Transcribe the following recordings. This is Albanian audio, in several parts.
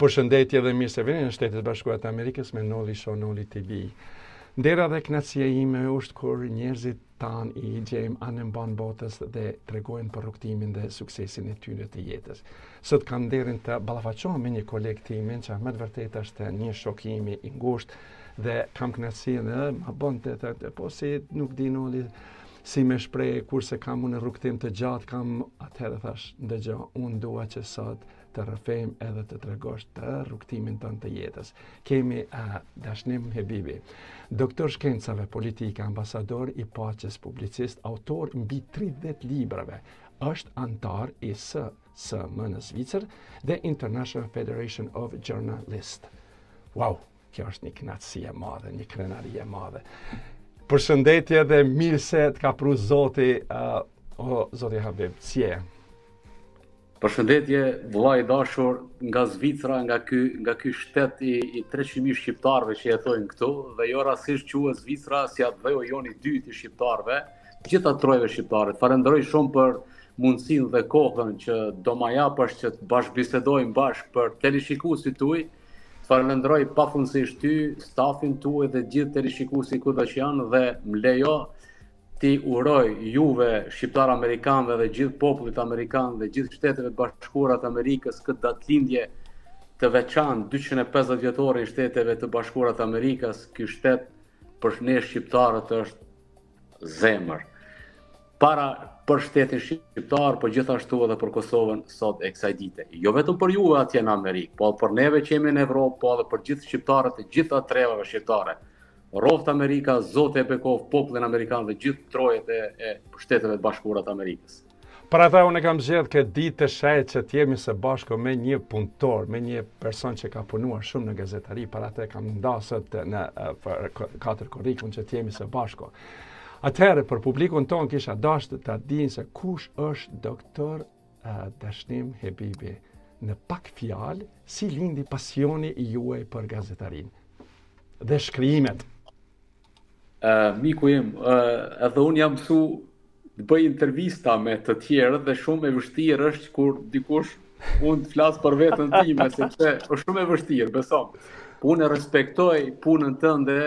Përshëndetje dhe mirë se vini në Shtetet e Bashkuara të Amerikës me Noli Show Noli TV. Ndera dhe kënaqësia ime është kur njerëzit tanë i gjejmë anembanë botës dhe tregojnë për rrugëtimin dhe suksesin e tyre të jetës. Sot kam nderin të ballafaqohem me një koleg timin që me të vërtetë është një shok imi i ngushtë dhe kam kënaqësinë edhe ma bën të të po si nuk di Noli si me shpreh kurse kam unë rrugëtim të gjatë kam atëherë thash ndëgjo unë dua që sot të rrëfejmë edhe të tregosh të rrugëtimin tënd të jetës. Kemi uh, Dashnim Hebibi, doktor shkencave politike, ambasador i paqes, publicist, autor mbi 30 librave, është anëtar i SSM në Zvicër dhe International Federation of Journalists. Wow, kjo është një kënaqësi e madhe, një krenari e madhe. Përshëndetje dhe mirë se të ka pru Zoti, uh, o Zoti Habib, si je? Përshëndetje vëlla i dashur nga Zvicra, nga ky nga ky shtet i i 300.000 shqiptarëve që jetojnë këtu dhe jo rastësisht quhet Zvicra si atdheu jonë i dytë i shqiptarëve, të gjitha trojeve shqiptare. Të falenderoj shumë për mundësinë dhe kohën që do ma japësh që të bashkëbisedojmë bashkë për teleshikuesit tuaj. Të falenderoj pafundësisht ty, stafin tuaj dhe gjithë teleshikuesit kudo që janë dhe më lejo T'i uroj juve shqiptarë amerikanëve dhe gjithë popullit amerikan dhe gjithë Shteteve të Bashkuara të Amerikës këtë datëlindje të veçantë 250 vjetorin Shteteve të Bashkuara të Amerikës, ky shtet për ne shqiptarët është zemër. Para për shtetin shqiptar, por gjithashtu edhe për Kosovën sot e kësaj dite. Jo vetëm për juve atje në Amerikë, po edhe për neve që jemi në Evropë, po edhe për gjithë shqiptarët e gjitha trevave shqiptare. Rroftë Amerika, Zoti e bekoftë popullin amerikan dhe gjithë trojet e, e Shteteve të Bashkuara të Amerikës. Për ata unë e kam zgjedh këtë ditë të shenjtë që të jemi së bashku me një punëtor, me një person që ka punuar shumë në gazetari, për atë e kam nda sot në për 4 korrikun që të jemi së bashku. Atëherë për publikun tonë kisha dashur ta dinë se kush është doktor Dashnim Hebibi. Në pak fjalë, si lindi pasioni i juaj për gazetarinë? dhe shkrimet. Uh, miku im, uh, edhe unë jam mësu të bëj intervista me të tjerë dhe shumë e vështirë është kur dikush unë të flas për veten time, sepse është shumë e vështirë, besom. Po unë e respektoj punën tënde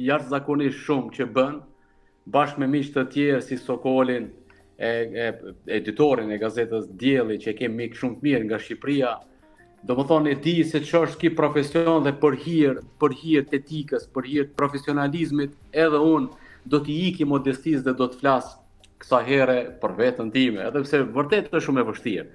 jashtëzakonisht shumë që bën, bashkë me miq të tjerë si Sokolin, e, e editorin e gazetës Dielli që e kemi mik shumë të mirë nga Shqipëria, domethonë e di se ç'është ky profesion dhe për hir, për hir të etikës, për hir të profesionalizmit, edhe unë do t'i iki modestisë dhe do të flas kësaj here për veten time, edhe pse vërtet është shumë e vështirë.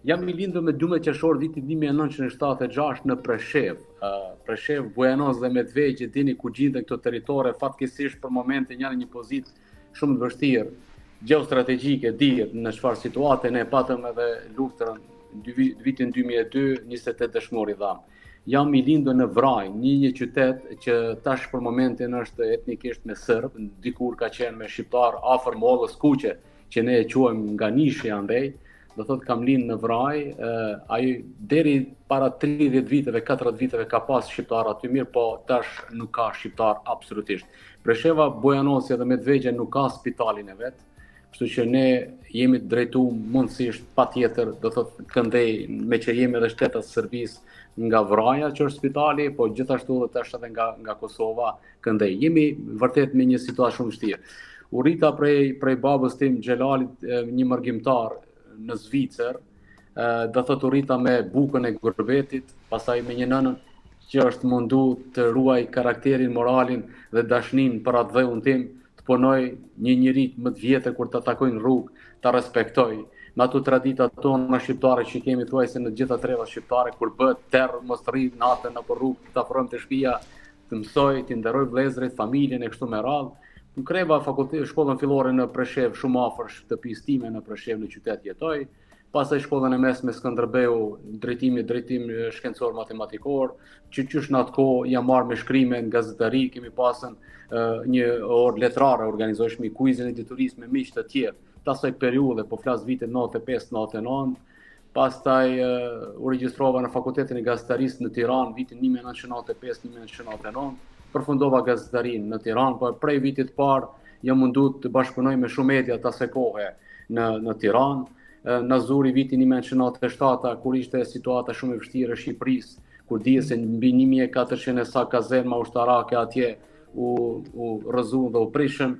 Jam i lindur me 12 qershor vitit 1976 në Preshevë. Uh, Preshevë, Bujanoc dhe Medvegjë, dini ku gjinden këto territore, fatkeqësisht për momentin janë në një pozitë shumë të vështirë gjeostrategjike, dihet në çfarë situate ne patëm edhe luftën vitin 2002, 28 dëshmorë i dhamë. Jam i lindur në Vrajë, një një qytet që tash për momentin është etnikisht me sërbë, dikur ka qenë me shqiptar afër Mollës Kuqe, që ne e quajmë nga Nishi andej, do thotë kam lind në Vrajë, ai deri para 30 viteve, 40 viteve ka pas shqiptar aty mirë, po tash nuk ka shqiptar absolutisht. Presheva, Bujanoci dhe Medvegja nuk ka spitalin e vet, kështu që ne jemi të drejtu mundësisht patjetër, do thotë këndej meqë jemi edhe shtetas të Serbisë nga Vraja që është spitali, po gjithashtu edhe tash edhe nga nga Kosova këndej. Jemi vërtet me një situatë shumë vështirë. U rrita prej prej babës tim Xhelalit, një mërgimtar në Zvicër, do thotë u rrita me bukën e gurbetit, pastaj me një nënë që është mundu të ruaj karakterin, moralin dhe dashninë për atdheun tim, të punoj një njeri më të vjetër kur ta takoj në rrugë, ta respektoj. Me ato traditat tona shqiptare që kemi thuajse në të gjitha trevat shqiptare, kur bëhet terr, mos të rri natën nëpër rrugë, të afrohem te shtëpia, të mësoj, të nderoj vëllezërit, familjen e kështu me radhë. Unë kreva fakultet, shkollën fillore në Preshevë, shumë afër shtëpisë time në Preshevë në qytet jetoj. Pastaj shkollën e mesme Skënderbeu, drejtimi drejtim shkencor matematikor, që qysh në atë kohë jam marrë me shkrime në gazetari, kemi pasën një orë letrare, organizojshmi kuizin e diturisë me miq të tjerë. Të asaj periudhe, po flas vitet 95-99, Pastaj u regjistrova në Fakultetin e Gazetarisë në Tiranë vitin 1995-1999. Përfundova gazetarinë në Tiranë, por prej vitit të parë jam mundu të bashkëpunoj me shumë media të asaj kohe në në Tiranë. Na zuri viti 1997, kur ishte situata shumë e vështirë e Shqipërisë, kur dihet se mbi 1400 e sa kazerma ushtarake atje u, u rrëzuan dhe u prishën,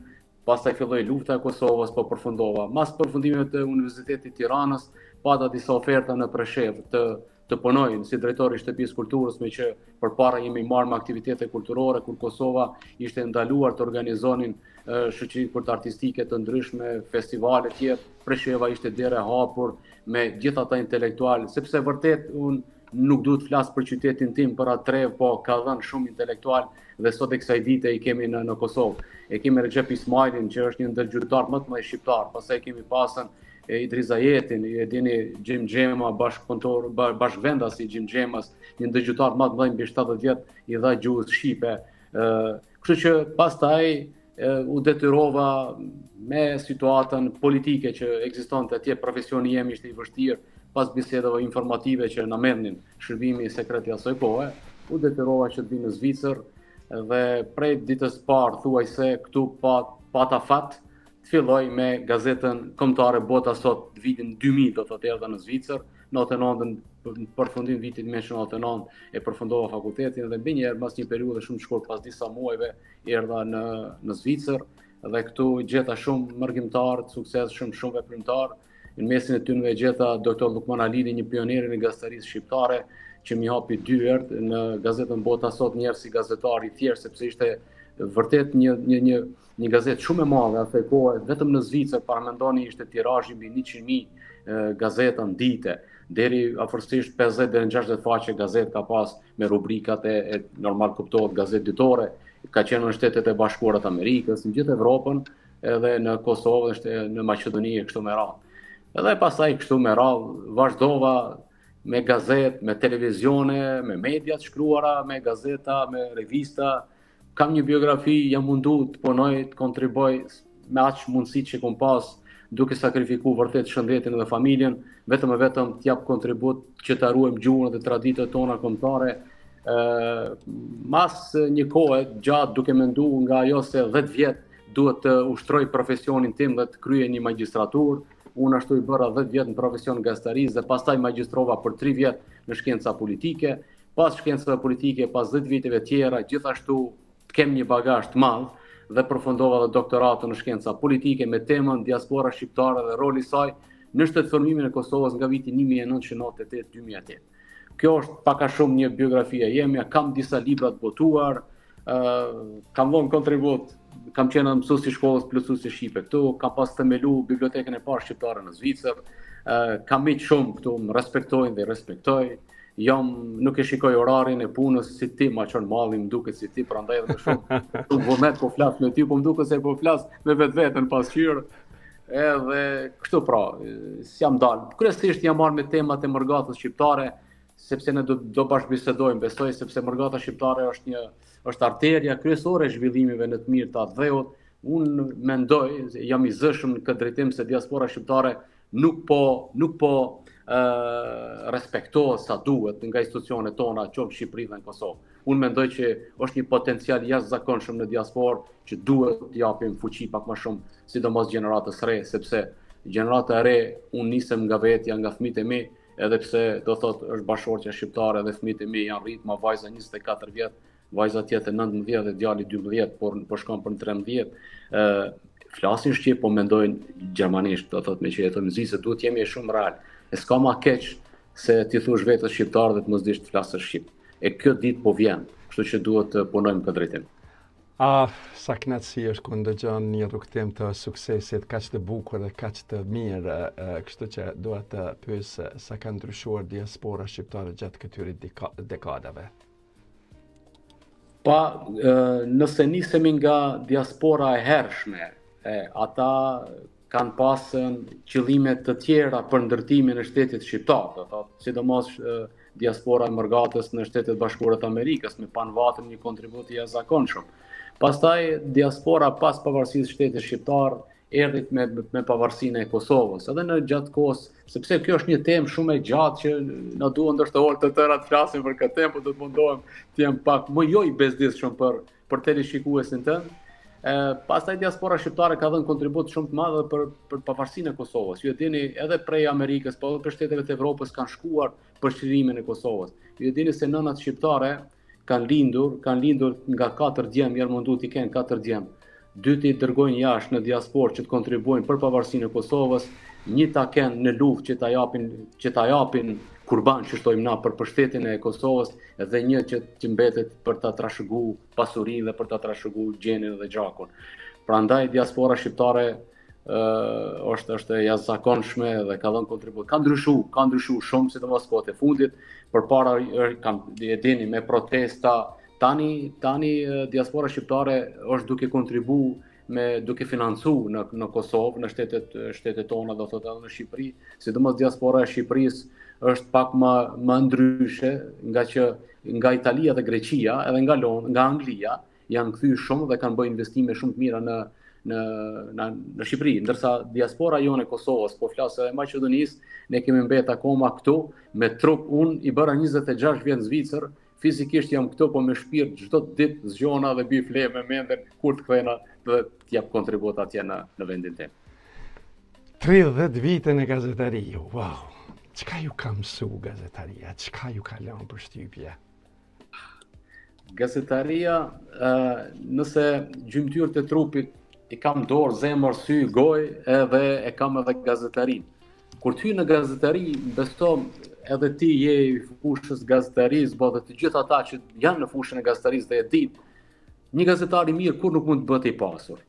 pastaj filloi lufta e Kosovës, po përfundova. Mas përfundimit të Universitetit të Tiranës, pata disa oferta në Preshevë të të punoj si drejtor i shtëpisë kulturës, meqë përpara jemi marrë me aktivitete kulturore, kur Kosova ishte ndaluar të organizonin shoqëritë për artistike të ndryshme, festivale tjerë, Presheva ishte derë e hapur me gjithë ata intelektualë, sepse vërtet unë nuk du të flas për qytetin tim, për atë trevë, po ka dhënë shumë intelektual dhe sot e kësaj dite i kemi në, në Kosovë. E kemi Rexhep Ismajlin, që është një ndër gjuhëtarët më të mëdhenj shqiptar, pastaj kemi pasën e Idriz Ajetin, e dini Xhim Xhema, bashkëpunëtor, bashkëvendas i Xhim Xhemës, një ndër gjuhëtarët më të mëdhenj mbi 70 vjet i dha gjuhës shqipe. Ë, kështu që pastaj u detyrova me situatën politike që ekzistonte atje, profesioni jem ishte i vështirë, pas bisedave informative që na merrnin shërbimi sekret i asaj kohe, u detyrova që të vi në Zvicër dhe prej ditës parë thuajse këtu pa pata fat të filloj me gazetën kombëtare Bota sot në vitin 2000 do të thotë erdha në Zvicër, 99-ën në përfundim vitit 1999 e përfundova fakultetin dhe menjëherë mas një periudhe shumë të shkurt pas disa muajve erdha në në Zvicër dhe këtu gjeta shumë mërgimtar të suksesshëm, shumë veprimtar. Në mesin e tyre gjeta Dr. Lukman Halili, një pioner i gazetarisë shqiptare që m'i hapi dyert në gazetën Bota sot njëherë si gazetar i thjeshtë sepse ishte vërtet një një një Një gazetë shumë e madhe asaj kohe, vetëm në Zvicër, paramendoni ishte tirazhi mbi 100.000 gazeta në ditë, deri afërsisht 50 deri në 60 faqe gazetë ka pas me rubrikat e, e normal kuptohet gazetë ditore, ka qenë në Shtetet e Bashkuara të Amerikës, në gjithë Evropën, edhe në Kosovë, dhe në Maqedoni e kështu me radhë. Edhe pastaj kështu me radhë vazhdova me gazetë, me televizione, me media të shkruara, me gazeta, me revista, Kam një biografi, jam mundu të punoj, të kontriboj me aq mundësi që kom pas, duke sakrifiku vërtet shëndetin dhe familjen, vetëm e vetëm të jap kontribut që të ruajmë gjuhën dhe traditët tona kombëtare. Ë mas një kohe gjatë duke mendu nga ajo se 10 vjet duhet të ushtroj profesionin tim dhe të kryej një magjistraturë, unë ashtu i bëra 10 vjet në profesion gazetarisë dhe pastaj magjistrova për 3 vjet në shkenca politike. Pas shkencave politike, pas 10 viteve tjera, gjithashtu të kem një bagazh të madh dhe përfundova dhe doktoratën në shkenca politike me temën diaspora shqiptare dhe roli i saj në shtetformimin e Kosovës nga viti 1998-2008. Kjo është pak a shumë një biografi e jemja, kam disa libra të botuar, kam dhënë kontribut, kam qenë mësues i shkollës plotësuese shqipe këtu, kam pas themelu bibliotekën e parë shqiptare në Zvicër, kam miq shumë këtu, më respektojnë dhe respektoj. Jam, nuk e shikoj orarin e punës si ti, ma çon malli, më duket si ti, prandaj edhe më shumë, shumë vullnet po flas me ty, po më duket se po flas me vetveten pasqyrë. Edhe kështu pra, s'jam dal. Kryesisht jam marrë me temat e mërgatës shqiptare, sepse ne do do bashkëbisedojmë, besoj sepse mërgata shqiptare është një është arteria kryesore e zhvillimeve në të mirë të atdheut. Unë mendoj, jam i zëshëm në këtë drejtim se diaspora shqiptare nuk po nuk po ë respektohet sa duhet nga institucionet tona, qoftë në Shqipëri dhe në Kosovë. Unë mendoj që është një potencial jashtëzakonshëm në diasporë që duhet të japim fuqi pak më shumë, sidomos gjeneratës së re, sepse gjenerata e re unë nisem nga vetja, nga fëmijët e mi, edhe pse do thot është bashkëshortja shqiptare dhe fëmijët e mi janë rrit, ma vajza 24 vjet, vajza tjetër 19 dhe djali 12, por po shkon për në 13. ë flasin shqip, po mendojnë gjermanisht, do thot meqë jetojmë në Zvicër, duhet jemi shumë real. E s'ka ma keq se t'i thush vetes shqiptar dhe të mos dish të flasësh shqip. E kjo ditë po vjen, kështu që duhet të punojmë këtë drejtim. Ah, sa kënaqësi është kur ndëgjon një rrugëtim të suksesit kaq të bukur dhe kaq të mirë, kështu që dua të pyes sa ka ndryshuar diaspora shqiptare gjatë këtyre dekadave. Pa, nëse nisemi nga diaspora e hershme, e, ata kanë pasën qëllime të tjera për ndërtimin e shtetit shqiptar, do thotë, sidomos diaspora e mërgatës në Shtetet e Bashkuara të Amerikës me Pan Vatën një kontribut i jashtëzakonshëm. Pastaj diaspora pas pavarësisë së shtetit shqiptar erdhi me me pavarësinë e Kosovës, edhe në gjatë kohës, sepse kjo është një temë shumë e gjatë që na duhen ndoshta orë të tëra të flasim për këtë temë, por do të mundohem të jem pak më jo i bezdisshëm për për teleshikuesin tënd. E, pastaj diaspora shqiptare ka dhënë kontribut shumë të madh edhe për për pavarësinë e Kosovës. Ju e dini edhe prej Amerikës, po edhe prej shteteve të Evropës kanë shkuar për çlirimin e Kosovës. Ju e dini se nënat shqiptare kanë lindur, kanë lindur nga katër djem, janë mundu t'i kenë katër djem. Dy t'i dërgojnë jashtë në diasporë që të kontribuojnë për pavarësinë e Kosovës, një ta kenë në luftë që ta japin që ta japin kurban që thojmë na për për shtetin e Kosovës dhe një që që mbetet për ta trashëgu pasurinë dhe për ta trashëgu gjenin dhe gjakun. Prandaj diaspora shqiptare është është e jashtëzakonshme dhe ka dhënë kontribut. Ka ndryshu, ka ndryshu shumë sidomos kohët e fundit, përpara kam e dini me protesta, tani tani diaspora shqiptare është duke kontribu me duke financu në në Kosovë, në shtetet shtetet tona, do thotë edhe në Shqipëri, sidomos diaspora e Shqipërisë është pak më më ndryshe nga që nga Italia dhe Greqia, edhe nga Londra, nga Anglia, janë kthy shumë dhe kanë bërë investime shumë të mira në në në në Shqipëri, ndërsa diaspora jonë e Kosovës, po flas edhe Maqedonisë, ne kemi mbet akoma këtu me trup unë i bëra 26 vjet në Zvicër, fizikisht jam këtu, po me shpirt çdo ditë zgjona dhe bi fle me mendjen kur të kthehna dhe të jap kontribut atje në në vendin tim. 30 vite në gazetari, wow. Çka ju ka mësu gazetaria? Çka ju ka lënë përshtypje? Gazetaria, nëse gjymtyrët e trupit i kam dorë, zemër, sy, gojë, edhe e kam edhe gazetarinë. Kur të hy në gazetari, beso edhe ti je i fushës gazetarisë, po dhe të gjithë ata që janë në fushën e gazetarisë dhe e dinë, një gazetar i mirë kurrë nuk mund të bëhet i pasur.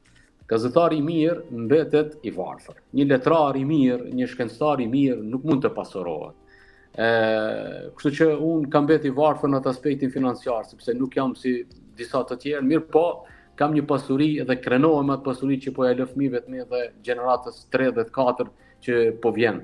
Gazetari i mirë mbetet i varfër. Një letrar i mirë, një shkencëtar i mirë nuk mund të pasurohet. Ë, kështu që un kam mbet i varfër në atë aspektin financiar, sepse nuk jam si disa të tjerë, mirëpo kam një pasuri dhe krenohem me atë pasuri që po ja lë fëmijëve të mi dhe gjeneratës 3 dhe 4 që po vjen.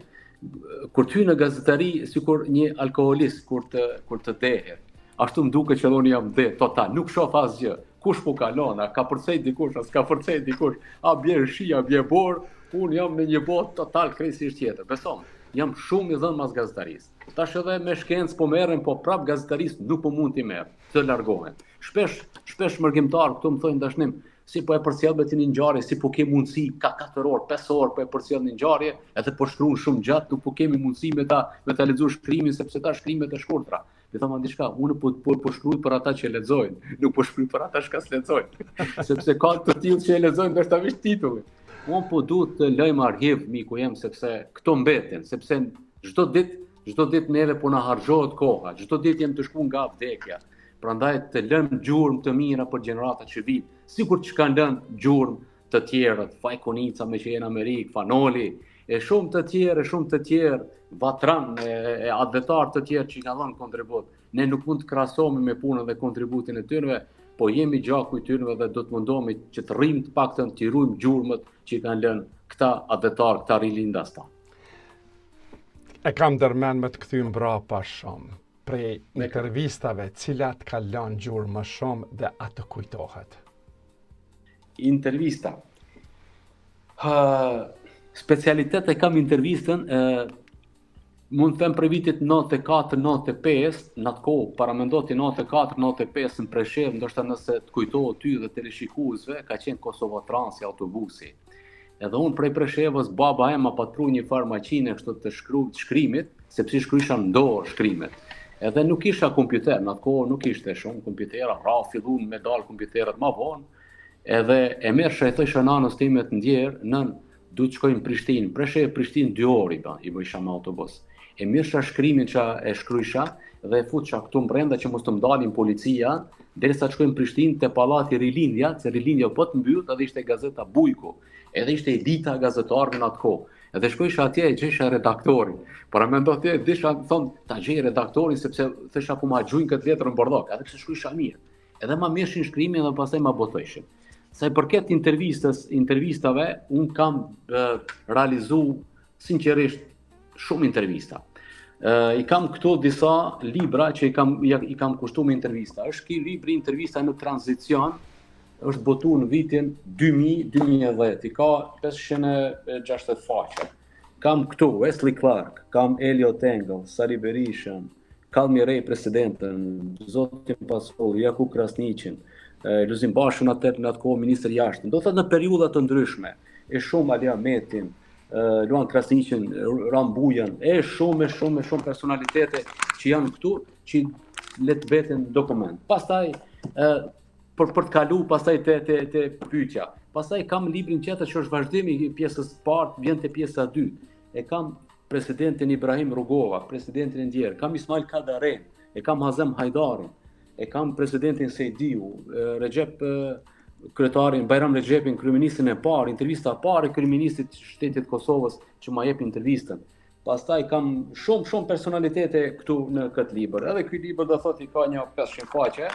Kur të hy në gazetari, sikur një alkoholist kur të kur të dehet, ashtu më duket që unë jam deh total, nuk shoh asgjë. Kush po kalon, a ka përcej dikush, a s'ka përcej dikush, a bjen shi, a bjen borë, unë jam në një botë total krejtësisht tjetër. Besom, jam shumë i dhënë mas gazetarisë. Tash edhe me shkencë po merrem, po prap gazetarisë nuk po mund t'i merr, të largohem. Shpesh, shpesh mërgimtar këtu më thonë Dashnim, si po e përcjell me ti një ngjarje, si po ke mundësi ka 4 orë, 5 orë po e përcjell një ngjarje, edhe po shkruan shumë gjatë, nuk po kemi mundësi me ta me ta lexuar shkrimin sepse ta shkrimet e shkurtra. I them diçka, unë po po po shkruaj për ata që lexojnë, nuk po shkruaj për ata që s'lexojnë, sepse ka të tillë që e lexojnë ndoshta veç titullin. Unë po du të lëjmë arhiv miku jem sepse këto mbeten, sepse çdo ditë çdo ditë neve po na harxhohet koha, çdo ditë jem tu shku nga vdekja. Prandaj të lëmë gjurmë të mira për gjeneratat që vijnë, sikur që kanë lënë gjurmë të tjerët, Faik Konica me që në Amerikë, Fan Noli, e shumë të tjerë, e shumë të tjerë, vatran, e, e atdhetarë të tjerë që i kanë dhënë kontribut. Ne nuk mund të krahasohemi me punën dhe kontributin e tyreve, po jemi gjaku i tyreve dhe do të mundohemi që të rrimë të paktën të ruajmë gjurmët që i kanë lënë këta atdhetarë, këta rilindas tanë. E kam ndërmend me të kthy mbrapa shumë. Prej intervistave, cila t'ka lënë gjurmë më shumë dhe a të kujtohet? Intervista. Ha, specialitet e kam intervistën, e, mund të them prej vitit 94, 95, në atë kohë, paramendo ti 94, 95 në Preshevë, ndoshta nëse të kujtohet ty dhe teleshikuesve, ka qenë Kosovo Transi autobusi. Edhe unë prej Preshevës, baba em ma pat pru një farë maqine kështu të, shkru, të shkrimit, sepse i shkrujsha në dorë shkrimet. Edhe nuk isha kompjuter, në atë kohë nuk ishte shumë kompjutera, ra fillun me dalë kompjuterat ma vonë, edhe e merrsha i thojsha nanës time të ndjerë, nënë, du të shkoj në Prishtinë, Preshevë Prishtinë dy orë i, ba, i bëjsha me autobus. E merrsha shkrimin që e shkrujsha dhe e futsha këtu mbrenda që mos të më ndalin policia, derisa të shkoj në Prishtinë te pallati Rilindja, se Rilindja po të mbyllt edhe ishte gazeta Bujku, edhe ishte elita e gazetarëve në atë kohë. Edhe shkojsha atje e gjejsha redaktorin. Paramendo ti, disha thon ta gjej redaktorin sepse thosha po ma gjujnë këtë letër në bardhok, edhe pse shkrujsha mirë. Edhe ma merrshin shkrimin dhe pastaj ma botojshin. Sa i përket intervistës, intervistave, un kam e, realizu sinqerisht shumë intervista. I kam këtu disa libra që i kam i kam kushtu me intervista. Është ky libri intervista në tranzicion, është botu në vitin 2000 2010, i ka 560 faqe. Kam këtu Wesley Clark, kam Eliot Engel, Sali Berishën, Calmy Rey presidentën, Zotin Pacolli, Jakup Krasniqin. Lulzim Bashën atë në atë kohë ministër jashtëm. Do thotë në periudha të ndryshme, e shumë Ali Ahmetin, Luan Krasniqin, Ramë Bujën, e shumë e shumë e shumë personalitete që janë këtu që le të mbeten dokument. Pastaj ë për për të kalu pastaj te te te pyetja. Pastaj kam librin tjetër që është vazhdimi i pjesës së parë, vjen te pjesa e dytë. E kam presidentin Ibrahim Rugova, presidentin e ndjerë, kam Ismail Kadaren, e kam Hazem Hajdarin, e kam presidentin Sejdiu, Rexhep kryetarin Bajram Rexhepin, kryeministrin e parë, intervista e parë e kryeministrit të shtetit të Kosovës që ma jep intervistën. Pastaj kam shumë shumë personalitete këtu në këtë libër. Edhe ky libër do thotë i ka një 500 faqe.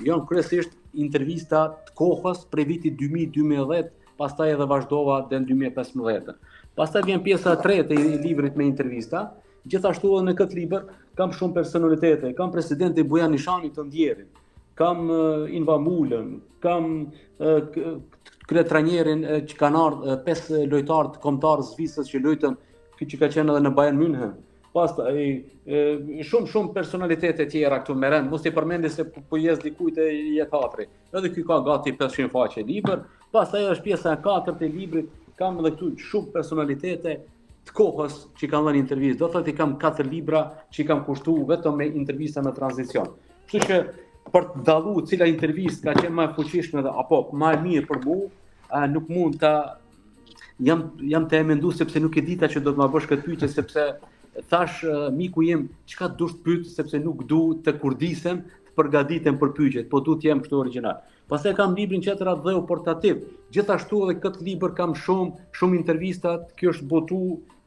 Janë kryesisht intervista të kohës prej vitit 2012, pastaj edhe vazhdova deri në 2015. Pastaj vjen pjesa e tretë e librit me intervista. Gjithashtu edhe në këtë libër kam shumë personalitete, kam presidentin Bujar Nishani të ndjerin, kam Inva Mulën, kam kryetrajnerin që kanë ardhur pesë lojtarë të kombëtares Zvicrës që luajtën ky që ka qenë edhe në Bayern München. Pastaj shumë shumë personalitete tjera këtu me rend, mos t'i përmendi se po, po jes dikujt e jet hatri. Edhe ky ka gati 500 faqe libër. Pastaj është pjesa e katërt e librit, kam edhe këtu shumë personalitete të kohës që kanë dhënë intervistë. Do thotë i kam katër libra që i kam kushtu vetëm me intervista në tranzicion. Kështu që për të dallu cila intervistë ka qenë më e fuqishme dhe apo më e mirë për mua, nuk mund ta jam jam tu e mendu sepse nuk e dita që do të ma bësh këtë pyetje sepse thash miku im çka dush të pyet sepse nuk du të kurdisem të përgatitem për pyetjet, po du të jem kështu origjinal. Pastaj kam librin tjetër Atdheu portativ. Gjithashtu edhe këtë libër kam shumë shumë intervista, kjo është botu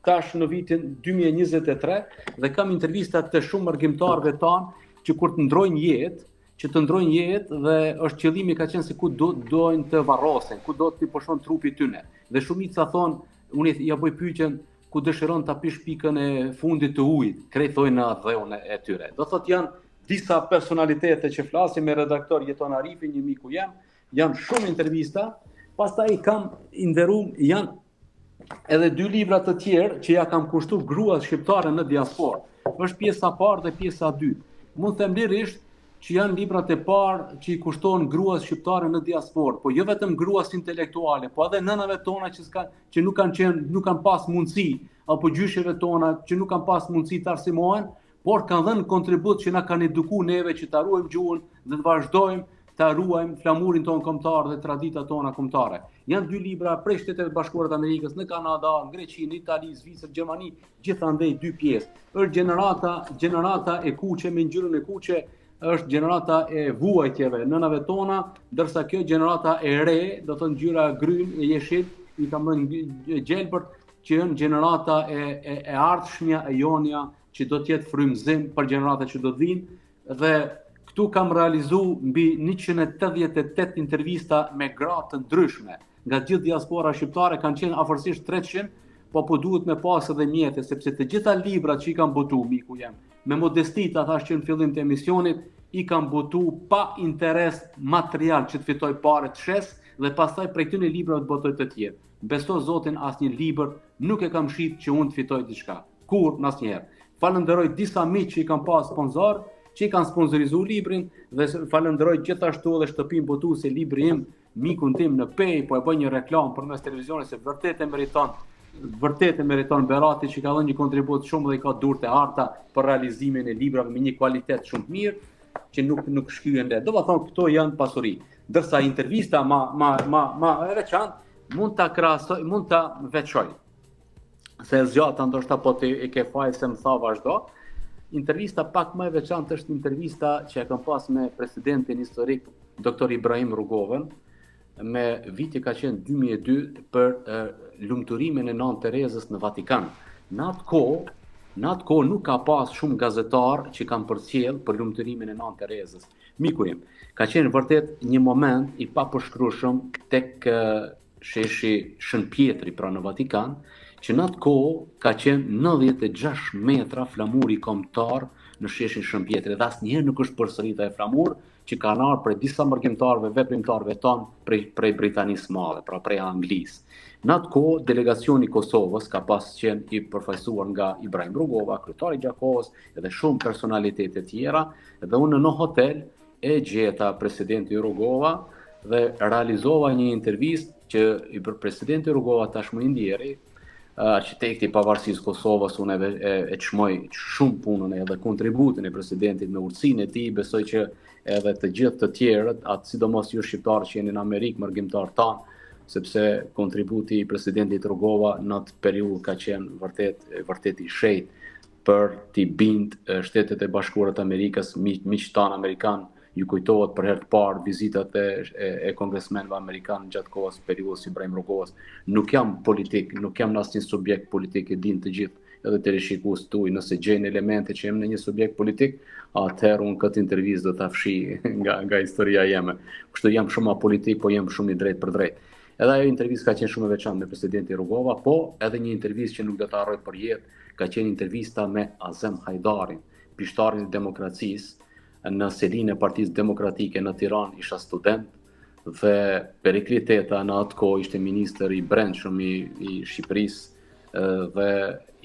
tash në vitin 2023 dhe kam intervista të shumë mërgimtarëve tanë që kur të ndrojnë jetë, që të ndrojnë jetë dhe është qëllimi ka qenë se ku do dojnë të varrosen, ku do t'i pushon trupi tyne. Dhe shumica thonë, unë ja bëj pyetjen ku dëshiron ta pish pikën e fundit të ujit, krejt thojnë në atdheun e tyre. Do thotë janë disa personalitete që flasim me redaktor Jeton Arifi, një miku jem, janë shumë intervista, pastaj kam i nderum, janë edhe dy libra të tjerë që ja kam kushtu gruas shqiptare në diasporë. Është pjesa e parë dhe pjesa e dytë. Mund të them lirisht që janë librat e parë që i kushtohen gruas shqiptare në diasporë, po jo vetëm gruas intelektuale, po edhe nënave tona që s'ka, që nuk kanë qenë, nuk kanë pas mundësi, apo gjysheve tona që nuk kanë pas mundësi të arsimohen, por kanë dhënë kontribut që na kanë eduku neve që ta ruajmë gjuhën dhe të vazhdojmë ta ruajmë flamurin tonë kombëtar dhe traditat tona kombëtare. Janë dy libra prej Shteteve të Bashkuara të Amerikës në Kanada, në Greqi, në Itali, Zvicër, Gjermani, gjithandej dy pjesë. Është gjenerata, gjenerata e kuqe me ngjyrën e kuqe, është gjenerata e vuajtjeve nënave tona, ndërsa kjo gjenerata e re, do të thonë ngjyra gryn e jeshil, i kam bërë gjelbërt, që janë gjenerata e e, e ardhshmja e jonja që do të jetë frymëzim për gjeneratat që do të vinë dhe këtu kam realizu mbi 188 intervista me gra të ndryshme nga gjithë diaspora shqiptare kanë qenë afërsisht 300, po po duhet me pas edhe mjete, sepse të gjitha librat që i kam botu, miku jem, me modesti ta thash që në fillim të emisionit, i kam botu pa interes material që të fitoj pare të shes, dhe pastaj prej këtyre librave të botoj të tjerë. Beso Zotin asnjë libër nuk e kam shit që unë të fitoj diçka. Kurrë asnjëherë. Falënderoj disa miq që i kam pas sponsor, që i kanë sponsorizu librin dhe falënderoj gjithashtu edhe shtëpinë botuese Libri im, mikun tim në Pejë, po e bëj një reklamë përmes televizionit se vërtet e meriton, vërtet e meriton Berati që ka dhënë një kontribut shumë dhe i ka duart e arta për realizimin e librave me një kualitet shumë të mirë që nuk nuk shkyen lehtë. Do të thonë këto janë pasuri. Ndërsa intervista ma ma ma ma e veçantë mund ta krahasoj, mund ta veçoj. Se e zgjata ndoshta po ti e ke faj se më tha vazhdo. Intervista pak më e veçantë është intervista që e kam pas me presidentin historik Dr. Ibrahim Rugovën, me viti ka qenë 2002 për e, lumturimin e Nënë Terezës në Vatikan. Në atë kohë, në atë kohë nuk ka pas shumë gazetar që kanë përcjell për lumturimin e Nënë Terezës. Miku im, ka qenë vërtet një moment i papërshkrueshëm tek sheshi Shën Pjetri pra në Vatikan, që në atë kohë ka qenë 96 metra flamuri kombëtar në sheshin Shën Pjetri dhe asnjëherë nuk është përsëritur ai flamur që kanë ardhur prej disa mërgimtarëve, veprimtarëve tanë prej prej Britanisë së Madhe, pra prej Anglisë. Në atë kohë delegacioni i Kosovës ka pas qenë i përfaqësuar nga Ibrahim Rugova, kryetari i Gjakovës dhe shumë personalitete tjera dhe unë në hotel. E gjeta presidentin Rugova dhe realizova një intervistë që i për presidenti Rugova tashmë i ndjeri, arkitekti i pavarësisë Kosovës, unë e, e, e çmoj shumë punën edhe kontributin e presidentit me urtësinë e tij, besoj që edhe të gjithë të tjerët, atë sidomos ju shqiptarë që jeni në Amerikë, mërgimtarë tanë, sepse kontributi i presidentit Rugova në atë periudhë ka qenë vërtet vërtet i shenjtë për t'i bind Shtetet e Bashkuara të Amerikës, miqtë tanë amerikanë, ju kujtohet për herë të parë vizitat e, e, e kongresmenëve amerikanë gjatë kohës periudhës Ibrahim Rugovës. Nuk jam politik, nuk jam në asnjë subjekt politik, e dinë të gjithë edhe teleshikuesit tuaj, nëse gjejnë elemente që jam në një subjekt politik, atëherë unë këtë intervistë do ta fshi nga nga historia jeme. Kështu jam shumë apolitik, po jam shumë i drejtpërdrejtë. Edhe ajo intervistë ka qenë shumë e veçantë me presidentin Rugova, po edhe një intervistë që nuk do ta harroj për jetë, ka qenë intervista me Azem Hajdarin, pishtarin e demokracisë, në selinë e Partisë Demokratike në Tiranë isha student dhe Perikli Teta në atë kohë ishte ministër i brendshëm i, i Shqipërisë dhe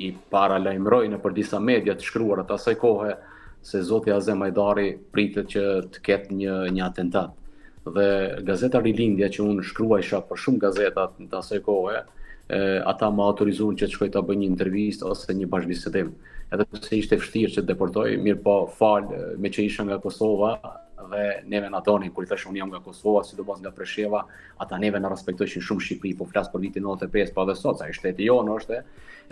i paralajmëroi nëpër disa media të shkruara të asaj kohe se zoti Azem Hajdari pritet që të ketë një një atentat. Dhe gazeta Rilindja që unë shkruajsha për shumë gazeta të asaj kohe, e, ata më autorizuan që të shkoj ta bëj një intervistë ose një bashkëbisedim. Edhe pse ishte vështirë që të depërtoj, mirëpo falë meqë isha nga Kosova dhe neve na donin kur i thashë unë jam nga Kosova, sidomos nga Presheva, ata neve na respektojshin shumë Shqipëri, po flas për vitin 95, po edhe sot, sa i shteti jonë është,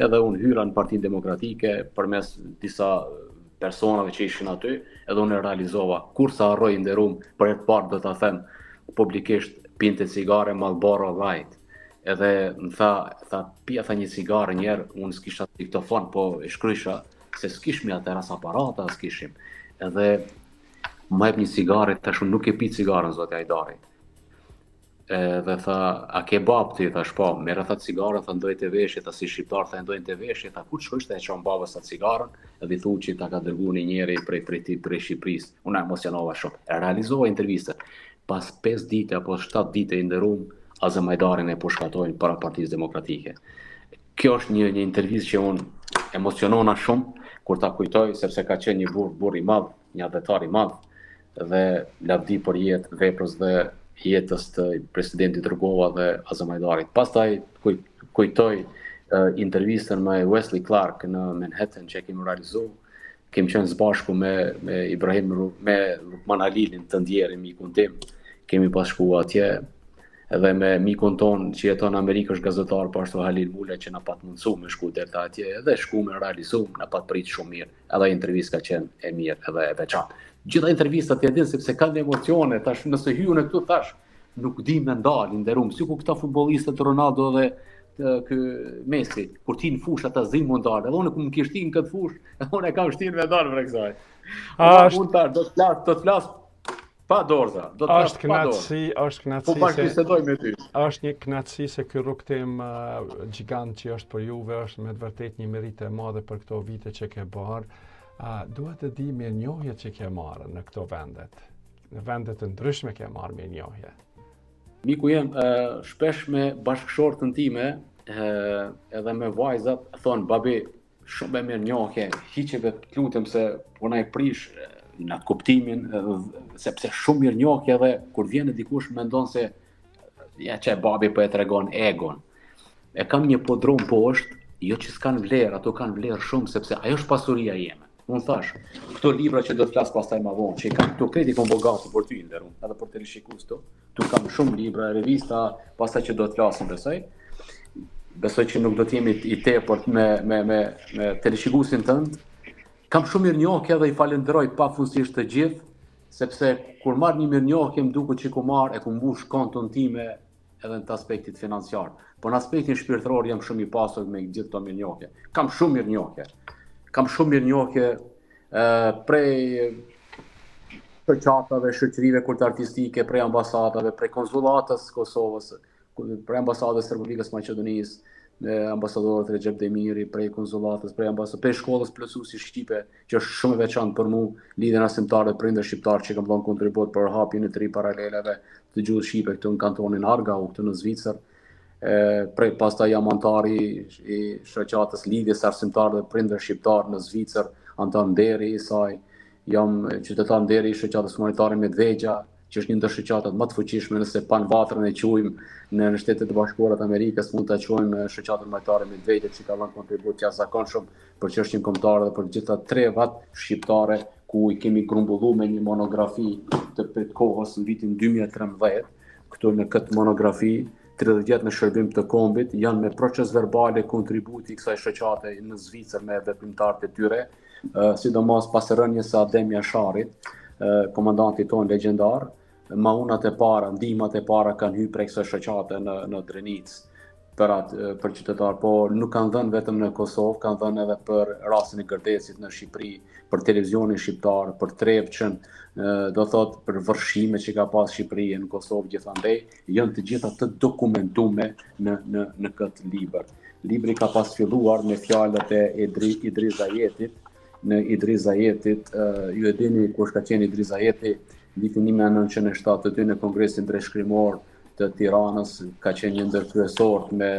edhe unë hyra në Partinë Demokratike përmes disa personave që ishin aty, edhe unë e realizova. Kurrë s'e harroj i nderum, për herë të parë do ta them publikisht, pinte cigare Marlboro Light. Edhe më tha, tha pija tha një cigare një herë, unë s'kisha diktofon, po e shkrujsha, se s'kishmi atëherë as aparata, s'kishim. Edhe më jep një cigare, thash unë nuk e pi cigaren, zoti Hajdari. Edhe tha, a ke babë ti, thash po, merre tha cigaren, tha ndërroje veshje, tha si shqiptar, tha ndërroje veshje, tha kur shkosh tha e çon babës atë cigaren, edhe i thu që ta ka dërgu një njeri prej, prej, prej, prej Shqipërisë. Unë emocionova shumë. E realizova intervistën. Pas 5 dite apo 7 dite i nderum, Azem Hajdarin e pushkatojnë para Partisë Demokratike. Kjo është një, një intervistë që unë emocionona shumë kur ta kujtoj sepse ka qenë një burrë burrë i madh, një atdhetar i madh dhe lavdi për jetë veprës dhe jetës të presidentit Rugova dhe Azem Hajdarit. Pastaj kuj, kujtoj uh, intervistën me Wesley Clark në Manhattan që e kemi realizu, kemi qenë së bashku me, me Ibrahim me Lukman Halilin të ndjerin mikun tim, kemi pas shku atje edhe me mikun ton që jeton në Amerikë është gazetar po ashtu Halil Mula që na pat mundsu me shku deri atje edhe shku me realizu, na pat prit shumë mirë. Edhe intervistë ka qenë e mirë edhe e veçantë. Gjitha intervistat e din sepse kanë emocione, tash nëse hyj unë këtu tash nuk di me ndal, i nderum, sikur këta futbollistët Ronaldo dhe të, ky Messi, kur ti në fushë ata s'din me ndal, edhe unë kur më kish në këtë fushë, edhe unë e kam vështirë me ndal për kësaj. A është unë tash do të flas, do të flas pa dorëza, do të flas pa dorëza. Është kënaqësi, po bashkëbisedoj me ty. Është një kënaqësi se ky rrugëtim uh, gjigant që është për juve është me të vërtetë një meritë e madhe për këto vite që ke bërë. Uh, duhet të di mirënjohjet që ke marrë në këto vendet. Në vende të ndryshme ke marrë mirënjohje. Miku jem, uh, shpesh me bashkëshortën time, uh, edhe me vajzat, thonë, babi, shumë mirënjohje, hiqe be të lutem se po na e prish në atë kuptimin, sepse shumë mirënjohje edhe kur vjen e dikush mendon se ja që babi po e tregon egon. E kam një podrum poshtë, jo që s'kanë vlerë, ato kanë vlerë shumë, sepse ajo është pasuria jeme. Unë thash, këto libra që do të flas pastaj ma vonë, që i kam këto krejt i kom bo gati për ty i nderum, edhe për teleshikues tu, Tu kam shumë libra, revista, pastaj që do të flasim besoj. Besoj që nuk do të jemi i tepërt me me me me teleshikuesin tënd. Kam shumë mirënjohje dhe i falenderoj pafundësisht të gjithë, sepse kur marr një mirënjohje më duket që ku marr e ku mbush konton time edhe në aspektit financiar. Po në aspektin shpirtëror jam shumë i pasur me gjithë këto mirënjohje. Kam shumë mirënjohje. Kam shumë mirënjohje prej shoqatave, shoqërive kulturartistike, prej ambasadave, prej konsullatës së Kosovës, prej ambasadës së Republikës së Maqedonisë, me ambasadorët Rexhep Demiri, prej konsullatës, prej ambasadës, prej shkollës plotësuese shqipe, që është shumë e veçantë për mua, Lidhjen e Arsimtarëve Prindër Shqiptar që kam dhënë kontribut për hapjen e tri paraleleve të gjuhës shqipe këtu në kantonin Aargau, këtu në Zvicër. E, prej pastaj jam anëtar i, i shoqatës Lidhjes së Arsimtarëve Prindër Shqiptar në Zvicër, anëtar nderi i saj. Jam qytetar nderi i shoqatës humanitare Medvegja, që është një ndër shoqatat më të fuqishme nëse Pan Vatrën e quajmë në, në Shtetet e Bashkuara të Amerikës, mund ta quajmë shoqatën humanitare Medvegja që ka dhënë kontribut të jashtëzakonshëm për çështjen kombëtare dhe për të gjitha trevat shqiptare ku i kemi grumbullu me një monografi të prit kohës në vitin 2013, këtu në këtë monografi 30 vjet në shërbim të kombit, janë me procesverbale kontributi i kësaj shoqate në Zvicër me veprimtarët e tyre, sidomos pas rënies së Adem Jasharit, komandantit tonë legjendar, maunat e para, ndihmat e para kanë hyrë prej kësaj shoqate në në Drenicë për atë për qytetar, po nuk kanë dhënë vetëm në Kosovë, kanë dhënë edhe për rastin e Gërdecit në Shqipëri, për televizionin shqiptar, për Trepçën, do thot për vërshime që ka pas Shqipëria në Kosovë gjithandej, janë të gjitha të dokumentume në në në këtë libër. Libri ka pas filluar me fjalët e Idri, Idriz Ajetit, në Idriz Ajetit, ju e dini kush ka qenë Idriz Ajeti, vitin 1972 në Kongresin Drejtshkrimor të Tiranës, ka qenë një ndër kryesorët me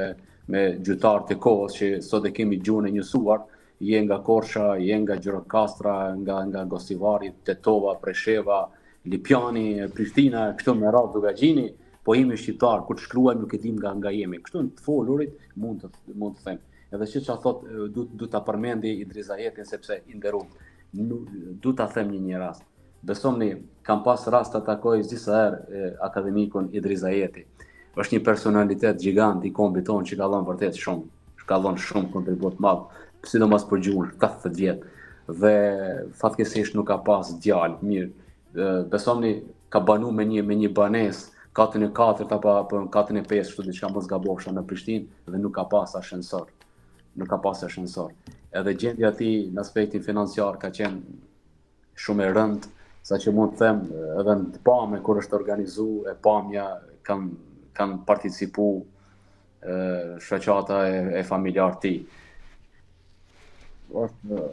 me gjuhëtarët e kohës që sot e kemi gjuhën e njësuar, je nga Korça, je nga Gjirokastra, nga nga Gostivari, Tetova, Presheva, Lipjani, Prishtina, kështu me radhë Dukagjini, po jemi shqiptar, kur të shkruajmë nuk e dim nga nga jemi. Kështu në të folurit mund të mund të them. Edhe që ça thot du du ta përmendi Idriz Ajetin sepse i nderum. Du ta them një një rast. Besomni, kam pas rast ta takoj disa herë akademikun Idriz Ajeti. Është një personalitet gjigant i kombit tonë që ka dhënë vërtet shumë, ka dhënë shumë kontribut madh, sidomos për gjuhën 70 vjet. Dhe fatkeqësisht nuk ka pas djalë, mirë. Besomni ka banu me një me një banesë katën e katërt apo apo në katën e pestë, kështu diçka mos gabofsha në Prishtinë dhe nuk ka pas ashensor. Nuk ka pas ashensor. Edhe gjendja e tij në aspektin financiar ka qenë shumë e rëndë, sa që mund të them edhe në të pame kur është organizu e pamja kanë kanë participu e, shoqata e, e familjarë tij. Është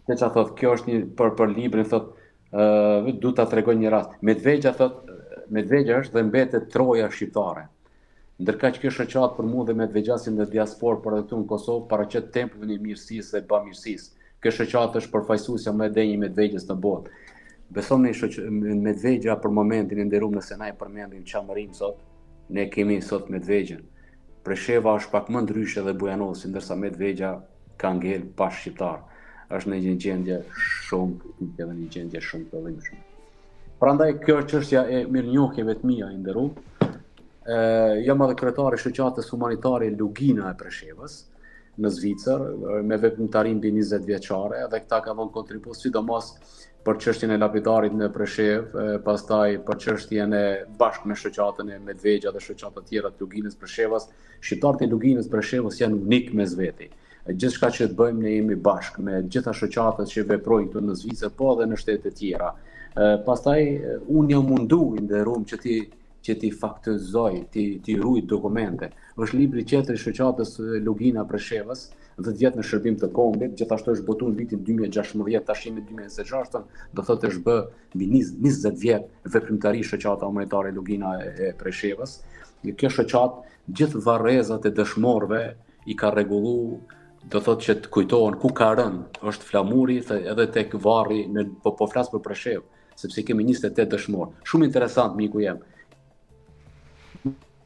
Te ça thot, kjo është një për për librin thot, ë du ta tregoj një rast. Medvegja thot, Medvegja është dhe mbetet troja shqiptare. Ndërkaq kjo shoqatë për mua dhe medvegjasin në diasporë por edhe këtu në Kosovë paraqet tempullin e mirësisë dhe bamirësisë. Kjo shoqatë është përfaqësuesja më e denjë e Medvegjës në botë. Besomni shoq Medvegja për momentin e nderuar nëse na e përmendim Çamërinë sot, ne kemi sot Medvegjën. Presheva është pak më ndryshe dhe Bujanoci, ndërsa Medvegja ka ngel pa shqiptar. Është në një gjendje shumë kritike dhe një gjendje shumë të dhimbshme. Prandaj kjo është çështja e mirënjohjeve të mia i nderuar. Ë jam edhe kryetar i shoqatës humanitare Lugina e Preshevës në Zvicër me veprimtari mbi 20 vjeçare dhe këta kanë dhënë kontribut sidomos për çështjen e lapidarit në Preshevë, pastaj për çështjen e bashkë me shoqatën e Medvegja dhe shoqatat tjera të Luginës Preshevës, shqiptarët e Luginës Preshevës janë unik mes veti. Gjithçka që të bëjmë ne jemi bashkë me gjitha shoqatat që veprojnë këtu në Zvicër, po edhe në shtete të tjera. Pastaj unë jam mundu i nderum që ti që ti faktëzoj, ti ti ruaj dokumente. Është libri tjetër i shoqatës Lugina Preshevës, 10 vjet në shërbim të kombit, gjithashtu është botuar në vitin 2016, tash jemi 2026, do thotë është bë mbi 20 vjet veprimtari shoqata humanitare Lugina e, e Preshevës. Kjo shoqatë gjithë varrezat e dëshmorëve i ka rregullu do thotë që të kujtohen ku ka rënë, është flamuri edhe tek varri në po po flas për Preshevë, sepse kemi 28 dëshmor. Shumë interesant miku jem.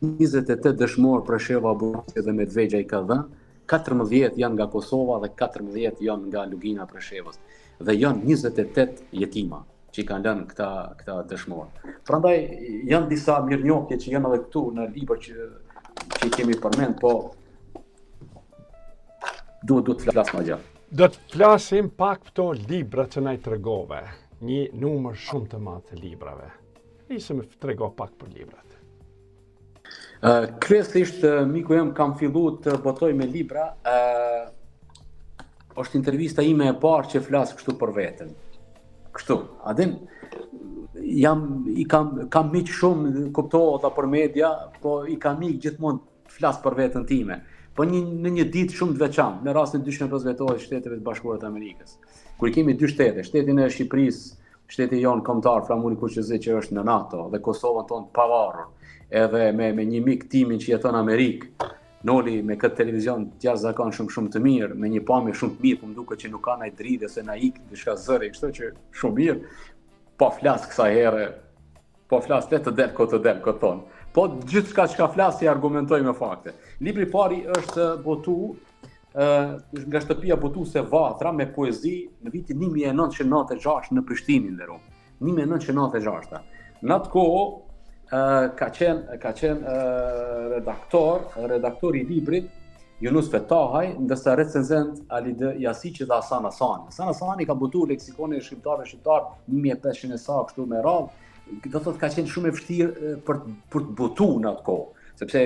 28 dëshmor Presheva Bujanoci dhe Medvegja i ka dhënë, 14 janë nga Kosova dhe 14 janë nga Lugina Preshevës dhe janë 28 jetima që i kanë lënë këta këta dëshmor. Prandaj janë disa mirënjohje që janë edhe këtu në libër që që i kemi përmend, po duhet duhet të flas më gjatë. Do të flasim pak këto libra që na i tregove, një numër shumë të madh të librave. Nisë më trego pak për librat. Uh, kryesisht miku jem kam fillu të botoj me libra, uh, është intervista ime e parë që flas kështu për veten. Kështu, a din, jam, i kam, kam miq shumë, kuptohet për media, po i kam ik gjithmonë të flas për veten time. Po një, në një ditë shumë të veçantë, në rastin 205 vjetorit Shteteve të Bashkuara të Amerikës. Kur i kemi dy shtete, shtetin e Shqipërisë, shteti jonë kombëtar Flamuri Kuqezi që është në NATO dhe Kosovën tonë të pavarur, edhe me me një mik timin që jeton në Amerikë. Noli me këtë televizion të jashtëzakonshëm shumë të mirë, me një pamje shumë të mirë, po më duket që nuk ka naj dridhje se na ik diçka zëri, kështu që shumë mirë. Po flas kësaj here, po flas le të del ko të del, ko thonë. Po gjithçka çka flas i argumentoj me fakte. Libri i parë është botu ë nga shtëpia botuese Vatra me poezi në vitin 1996 në Prishtinë, i nderum. 1996. Në atë kohë ka qenë ka qenë redaktor, redaktor i librit Junus Fetahaj, ndërsa recenzent Alide Jasiqi dhe Hasan Hasani. Hasan Hasani ka botuar leksikonin e shkrimtarëve shqiptar 1500 e sa kështu me radhë. Do thotë ka qenë shumë e vështirë për për të botuar në atë kohë, sepse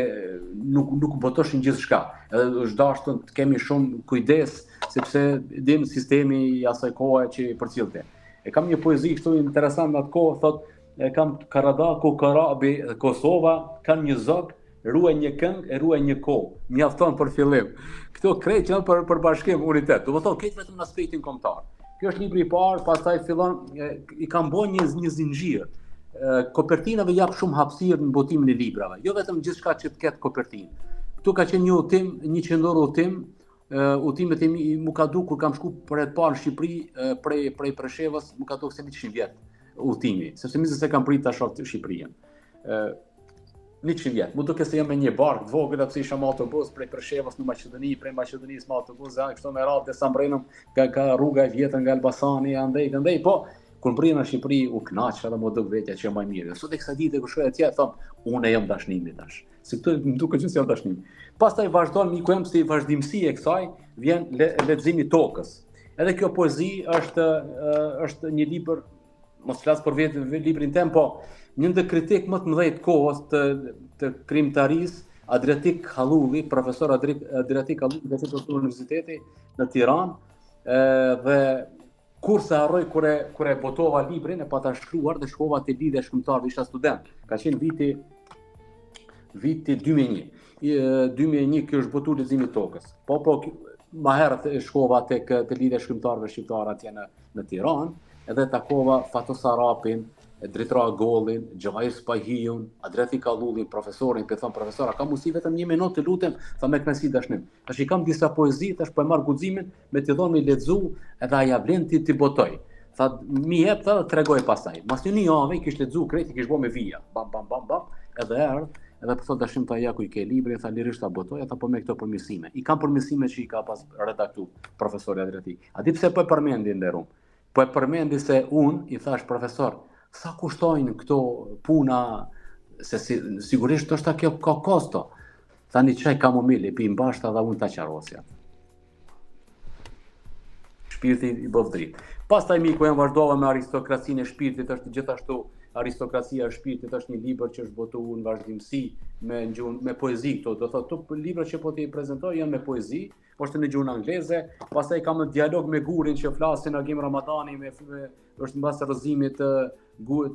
nuk nuk botoshin gjithçka. Edhe është dashur të kemi shumë kujdes sepse din sistemi i asaj kohe që i përcillte. E kam një poezi kështu interesant në atë kohë, thot, e kam Karadaku, Korabi dhe Kosova, kanë një zog, ruaj një këngë e ruaj një kohë. Mjafton për fillim. Këto krejt janë për për bashkim, unitet. Do të thotë krejt vetëm në aspektin kombëtar. Kjo është libri i parë, pastaj fillon e, i kam bërë një një zinxhir. Kopertinave jap shumë hapësirë në botimin e librave, jo vetëm gjithçka që të ketë kopertinë. Këtu ka qenë një udhëtim, një qendror udhëtim, udhëtimet e mi m'u ka duk kur kam shku për herë të parë në Shqipëri prej prej Preshevës, m'u ka duk se 100 vjet udhëtimi, sepse mezi se kam prit ta shoh Shqipërinë. Ë 100 vjet. M'u duke se jam me një barkë të vogël, pse isha me autobus prej Preshevës në Maqedoni, prej Maqedonisë me autobus, ja, kështu me radhë derisa mbrrinëm nga nga rruga e vjetër nga Elbasani andej këndej, po kur mbrrina në Shqipëri u kënaqa dhe m'u duk vetja që jam më i mirë. Sot e kësaj dite kur shkoj atje thom, unë jam Dashnimi tash. Se këtu më duket që s'jam Dashnimi. Pastaj vazhdon miku jem si vazhdimësi e kësaj, vjen le, leximi i tokës. Edhe kjo poezi është është një libër, mos flas për vetë librin tem, po një ndër kritikë më të mëdhenj të kohës të të krijimtarisë, Adriatik Hallulli, profesor Adriatik Hallulli, nga profesor universiteti në Tiranë, dhe Kurrë s'e harroj kur e kur e botova librin e pata shkruar dhe shkova te Lidhja e Shkrimtarëve, isha student. Ka qenë viti viti 2001. I, 2001 kjo është botu leximi i tokës. Po po më herët e shkova tek te Lidhja e Shkrimtarëve Shqiptarë atje në në Tiranë, edhe takova Fatos Arapin, Dritëro Agollin, Xhevahir Spahiun, Adriatik Hallullin, profesorin, po i thom profesor, a ka mundësi vetëm një minutë të lutem, tha me kënaqësi Dashnim. Tash i kam disa poezi, tash po e marr guximin, me t'i dhonë me lexu, edhe a ja vlen ti t'i botoj. Tha, mi jep, tha, dhe tregoj pastaj. Mas një një jave, i kish lexu krejt, i kish bo me vija. Bam, bam, bam, bam, edhe erdh, edhe po thot Dashnim tha ja ku i ke librin, tha lirisht ta botoj, tha po me këto përmirësime. I kam përmirësime që i ka pas redaktu profesori Adriatik. A di pse po e përmendi i nderum? Po e përmendi se unë i thash profesor, sa kushtojnë këto puna, se si, sigurisht ndoshta kjo ka kosto. Tha një çaj kamomil e pim bashkë dhe unë ta qarosja. Shpirti i bëftë dritë. Pastaj miku jem vazhdova me aristokracinë e shpirtit, është gjithashtu aristokracia e shpirtit është një libër që është botuar në vazhdimësi me gjuhën me poezi këto, do thotë këto libra që po t'i prezantoj janë me poezi, po është në gjuhën angleze, pastaj kam një dialog me gurin që flasin Agim Ramadani me, me është mbas rrëzimit të,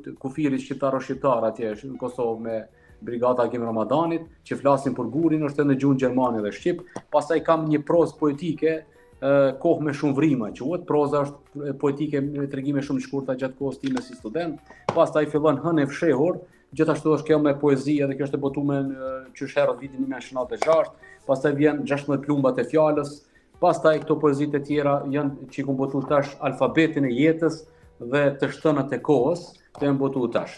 të kufirit shqiptaro-shqiptar atje në Kosovë me Brigata Agim Ramadanit, që flasin për gurin, është në gjuhën gjermane dhe shqip. Pastaj kam një prozë poetike, kohë me shumë vrima, quhet, proza është poetike me tregime shumë të shkurta gjatë kohës time si student. Pastaj fillon Hënë e fshehur, gjithashtu është kjo me poezi, edhe kjo është e botuar në qysh herët vitin 1996. Pastaj vjen 16 plumbat e fjalës, Pastaj këto poezitë e tjera janë që i kom botu tash alfabetin e jetës dhe të shtënët e kohës, të janë botu tash.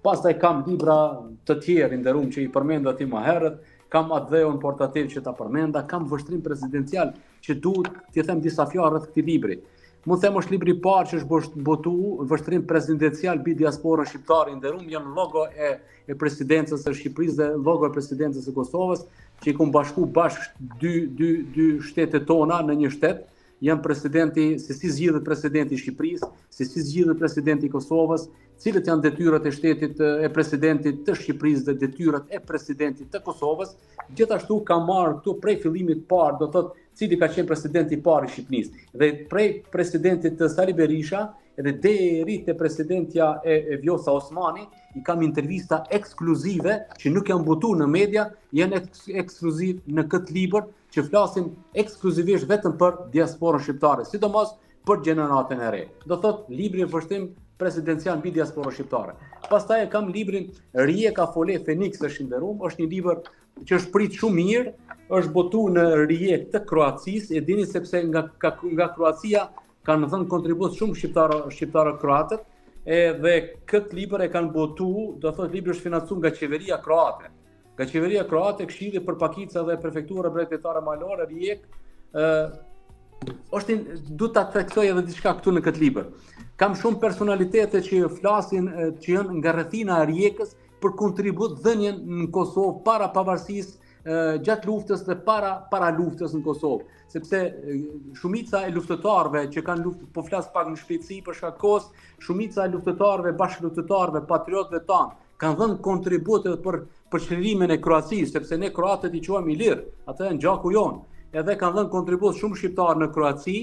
Pastaj kam libra të tjerë i nderum që i përmenda ti më herët, kam atdheun portativ që ta përmenda, kam vështrim prezidencial që duhet t'i them disa fjalë rreth këtij libri. Mund them është libri i parë që është botu vështrim prezidencial mbi diasporën shqiptare i nderum janë logo e e presidencës së Shqipërisë dhe logo e presidencës së Kosovës, që i kom bashku bashkë dy dy dy shtetet tona në një shtet, janë presidenti, se si zgjidhet presidenti i Shqipërisë, se si zgjidhet presidenti i Kosovës, cilët janë detyrat e shtetit e presidentit të Shqipërisë dhe detyrat e presidentit të Kosovës, gjithashtu kam marrë këtu prej fillimit parë, do thotë cili ka qenë presidenti i parë i Shqipërisë dhe prej presidentit të Sali Berisha edhe deri te presidentja e, e Vjosa Osmani, i kam intervista ekskluzive që nuk janë botu në media, janë ekskluziv në këtë libër që flasin ekskluzivisht vetëm për diasporën shqiptare, sidomos për gjeneratën e re. Do thot libri vështrim presidencial mbi diasporën shqiptare. Pastaj e kam librin Rijeka Fole Feniks është i nderum, është një libër që është prit shumë mirë, është botu në Rijekë të Kroacisë, e dini sepse nga ka, nga Kroacia kanë dhënë kontribut shumë shqiptarë shqiptarë kroatët, edhe këtë libër e kanë botu, do thotë libri është financuar nga qeveria kroate. Nga qeveria kroate, Këshilli për Pakica dhe Prefektura Bregdetare Malore, Rijekë, ë është du ta theksoj edhe diçka këtu në këtë libër. Kam shumë personalitete që flasin që janë nga rrethina e Rijekës për kontribut dhënien në Kosovë para pavarësisë gjatë luftës dhe para para luftës në Kosovë, sepse shumica e luftëtarëve që kanë luftë, po flas pak në shpejtësi për shkak kohës, shumica e luftëtarëve, bashkëluftëtarëve, patriotëve tanë kanë dhënë kontribut edhe për për çlirimin e Kroacisë, sepse ne kroatët i quajmë ilir, ata janë gjaku jonë. Edhe kanë dhënë kontribut shumë shqiptarë në Kroaci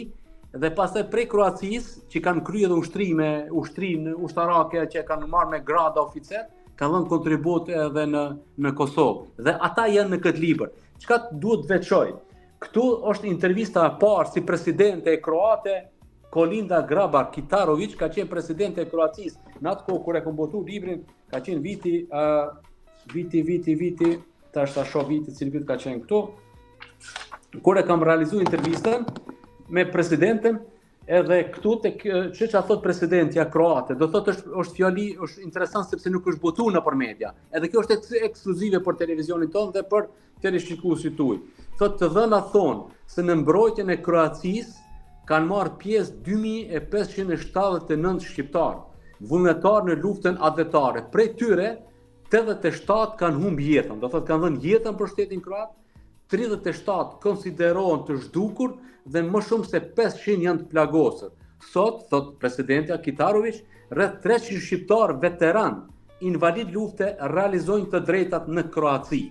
dhe pastaj prej Kroacisë që kanë kryer edhe ushtrime, ushtrinë ushtarake që kanë marrë me grada oficer, kanë dhënë kontribut edhe në në Kosovë. Dhe ata janë në këtë libër. Çka duhet të veçoj? Këtu është intervista e parë si presidente e kroate Kolinda Grabar Kitarović ka qenë presidente e Kroacisë në atë kohë kur e kam botu librin, ka qenë viti uh, viti viti viti tash ta shoh viti cili vit ka qenë këtu. Kur e kam realizu intervistën me presidenten, edhe këtu tek që ça thot presidentja kroate, do thotë është është fjali, është interesant sepse nuk është botu nëpër media. Edhe kjo është ekskluzive për televizionin tonë dhe për teleshikuesit tuaj. Thotë të dhëna thonë se në mbrojtjen e Kroacisë kanë marrë pjesë 2579 shqiptarë, vullnetarë në luftën atdhetare. Prej tyre 87 kanë humbë jetën, do thotë kanë dhënë jetën për shtetin kroat, 37 konsiderohen të zhdukur dhe më shumë se 500 janë të plagosur. Sot, thot presidentja Kitarović, rreth 300 shqiptarë veteran invalid lufte realizojnë të drejtat në Kroaci.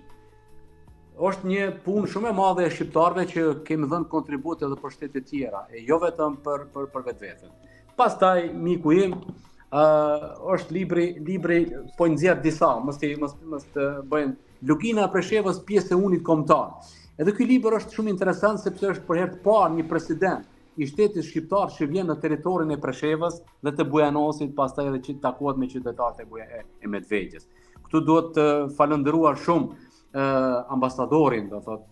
Është një punë shumë e madhe e shqiptarëve që kemi dhënë kontribut edhe për shtete tjera, e jo vetëm për për për vetveten. Pastaj miku im, ë uh, është libri, libri po nxjerr disa, mos të mos mos të bëjnë Lugina e Preshevës pjesë e unit kombëtar. Edhe ky libër është shumë interesant sepse është për herë të parë një president i shtetit shqiptar që vjen në territorin e Preshevës dhe të Bujanocit, pastaj edhe që takohet me qytetarët e Buja e, e Medvegjës. Këtu duhet të falënderuar shumë e, ambasadorin, do thot,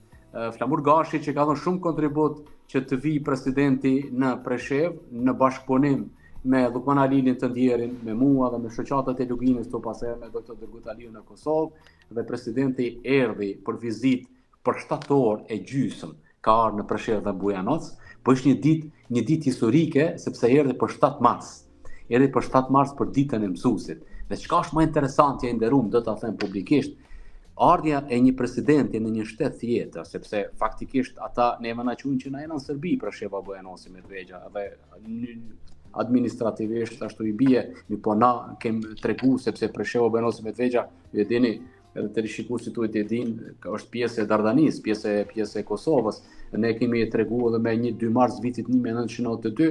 Flamur Gashi që ka dhënë shumë kontribut që të vijë presidenti në Preshevë në bashkëpunim me Llukman Halilin të ndjerin, me mua dhe me shoqatat e Luginës të pastaj me Dr. Dërgut Aliu në Kosovë dhe presidenti erdhi për vizitë për 7 orë e gjysmë ka ardhur në Preshevë dhe Bujanoc, po ishte një ditë, një ditë historike sepse erdhi për 7 mars. Erdhi për 7 mars për ditën e mësuesit. Dhe çka është më interesante i nderum, do ta them publikisht, ardhja e një presidenti në një shtet tjetër, sepse faktikisht ata neve na quajnë që na jena në Serbi, Presheva, Bujanoci, Medvegja dhe administrativisht ashtu i bie, mirëpo na kem tregu sepse Presheva, Bujanoci, Medvegja, ju e dini, edhe teleshikuesit tuaj e dinë, është pjesë e Dardanisë, pjesë e pjesë e Kosovës. Ne kemi tregu edhe me 1-2 mars vitit 1992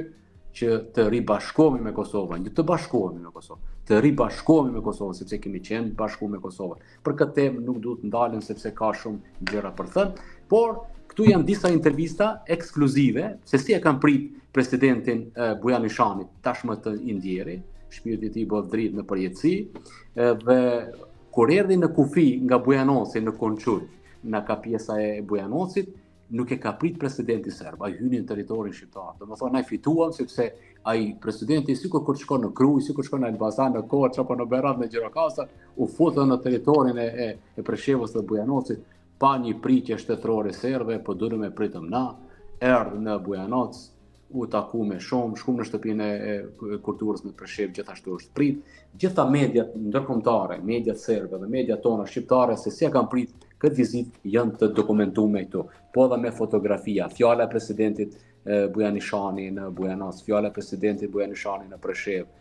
që të ribashkohemi me Kosovën, jo të bashkohemi me Kosovën, të ribashkohemi me Kosovën sepse kemi qenë bashku me Kosovën. Për këtë temë nuk duhet ndalem sepse ka shumë gjëra për thënë, por këtu janë disa intervista ekskluzive se si e kanë prit presidentin Bujar Nishani, tashmë të i ndjeri, shpirti i tij bëftë dritë në përjetësi, dhe Kur erdhi në kufi nga Bujanoci në Konçul, nga ka pjesa e Bujanocit, nuk e ka prit presidenti serb, ai hyni në territorin shqiptar. Domethënë, na fituam sepse ai presidenti sikur kur shkon në Krujë, sikur shkon në Elbasan, në Korçë apo në Berat, në Gjirokastër, u fut në territorin e e, e Preshevës dhe Bujanocit pa një pritje shtetërore serbe, po dolëm e pritëm na, erdhi në Bujanoc, u taku me shumë, shkum në shtëpinë e, e kulturës në Preshevë, gjithashtu është prit. Gjitha mediat ndërkombëtare, mediat serbe dhe mediat tona shqiptare se si e kanë prit këtë vizitë janë të dokumentume këtu, po edhe me fotografia, fjala e presidentit Bujar Nishani në Bujanoc, fjala e presidentit Bujar Nishani në Preshevë,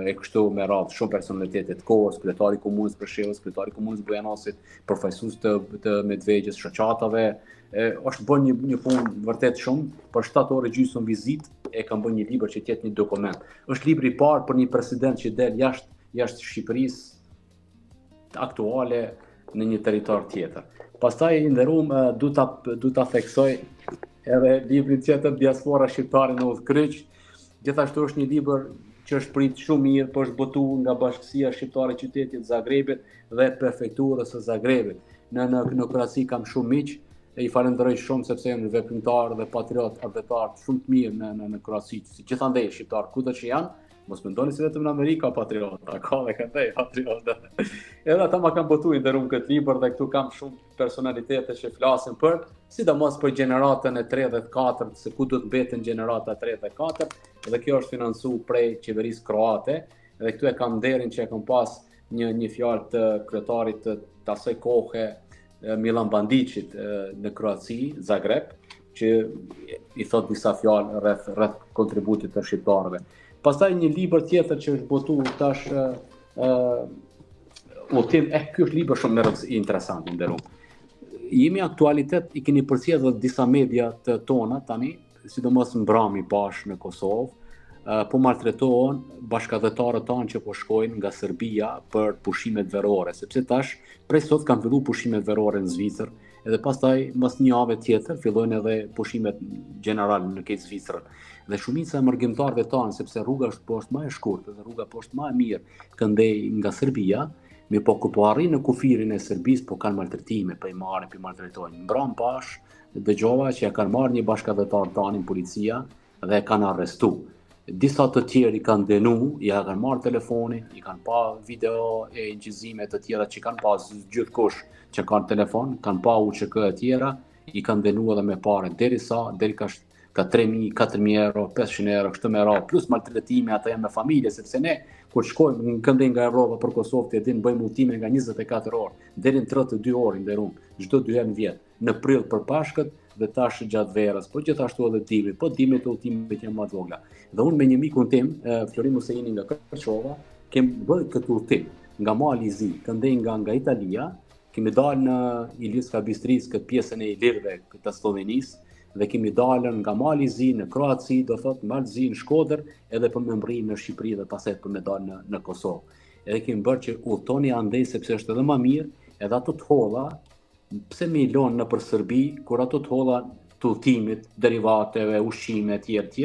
e kështu me radhë shumë personalitete të kohës, kryetari i komunës Preshevës, kryetari i komunës Bujanocit, përfaqësues të të Medvegjës, shoqatave, e, është bërë një një punë vërtet shumë, për 7 orë e gjysmë vizitë e kam bërë një libër që të jetë një dokument. Është libri i parë për një president që del jashtë jashtë Shqipërisë aktuale në një territor tjetër. Pastaj i nderum du ta du ta theksoj edhe librin tjetër Diaspora shqiptare në udhëkryq. Gjithashtu është një libër që është prit shumë mirë, po është botu nga Bashkësia Shqiptare e Qytetit të Zagrebit dhe Prefekturës së Zagrebit. Në në në Kroaci kam shumë miq, e i falenderoj shumë sepse janë veprimtarë dhe patriotë atdhetarë shumë të mirë në në në Kroaci, si gjithandej shqiptarë kudo që janë, mos mendoni se vetëm në Amerikë ka patriotë, ka dhe këndej patriotë. Edhe ata ma kanë botu i nderum këtë libër dhe këtu kam shumë personalitete që flasin për, sidomos për gjeneratën e 3 dhe të 4, se ku do të mbeten gjenerata 3 dhe 4, dhe kjo është financu prej qeverisë kroate, dhe këtu e kam nderin që e kam pas një, një fjalë të kryetarit të, të asaj kohe Milan Bandiqit në Kroaci, Zagreb, që i thot disa fjalë rreth rreth kontributit të shqiptarëve. Pastaj një libër tjetër që është botu tash ë udhëtim, eh ky është libër shumë interesant i nderum. Jemi aktualitet i keni përcjellë dhe disa media të tona tani, sidomos mbrami pash në Kosovë, po maltretohen bashkatdhetarët tanë që po shkojnë nga Serbia për pushimet verore, sepse tash prej sot kanë fillu pushimet verore në Zvicër, edhe pastaj mas një jave tjetër fillojnë edhe pushimet gjenerale në këtë Zvicrën. Dhe shumica e mërgimtarëve tanë, sepse rruga është po është më e shkurtër dhe rruga po është më e mirë këndej nga Serbia, mirëpo kur po arrijnë në kufirin e Serbisë, po kanë maltretime, po i marrin, po i maltretojnë. Mbram pash, dëgjova që ja kanë marrë një bashkatdhetar tanin policia dhe e kanë arrestu. Disa të tjerë i kanë denu, ja kanë marrë telefonin, i kanë pa video e incizime të tjera që kanë pas gjithkush që kanë telefon, kanë pa UÇK e tjera, i kanë denu edhe me pare, derisa, deri ka, ka 3.000, 4.000 euro, 500 euro, kështu me radhë, plus maltretime, ata janë me familje, sepse ne, kur shkojmë në këndej nga Evropa për Kosovë, të din bëjmë udhëtime nga 24 orë, deri në 32 orë, nderum, çdo dy herë në vjet në prill për Pashkët dhe tash gjatë verës, po gjithashtu edhe dimrit, po dimrit udhëtimet janë më të vogla. Dhe unë me një mikun tim, Florim Huseini nga Kërçova, kem bërë këtë udhëtim nga Mali i Zi, këndej nga nga Italia, kemi dalë në Ilirska Bistricë, këtë pjesën e Ilirëve, këtë Sllovenisë, dhe kemi dalë nga Mali i Zi në Kroaci, do thot Mal Zi në Shkodër, edhe për me mbri në Shqipëri dhe pastaj për me dalë në në Kosovë. Edhe kemi bërë që udhëtoni andej sepse është edhe më mirë, edhe ato të holla Pse me i lonë nëpër Serbi, kur ato të holla të udhëtimit, derivateve, ushqime, etj, etj,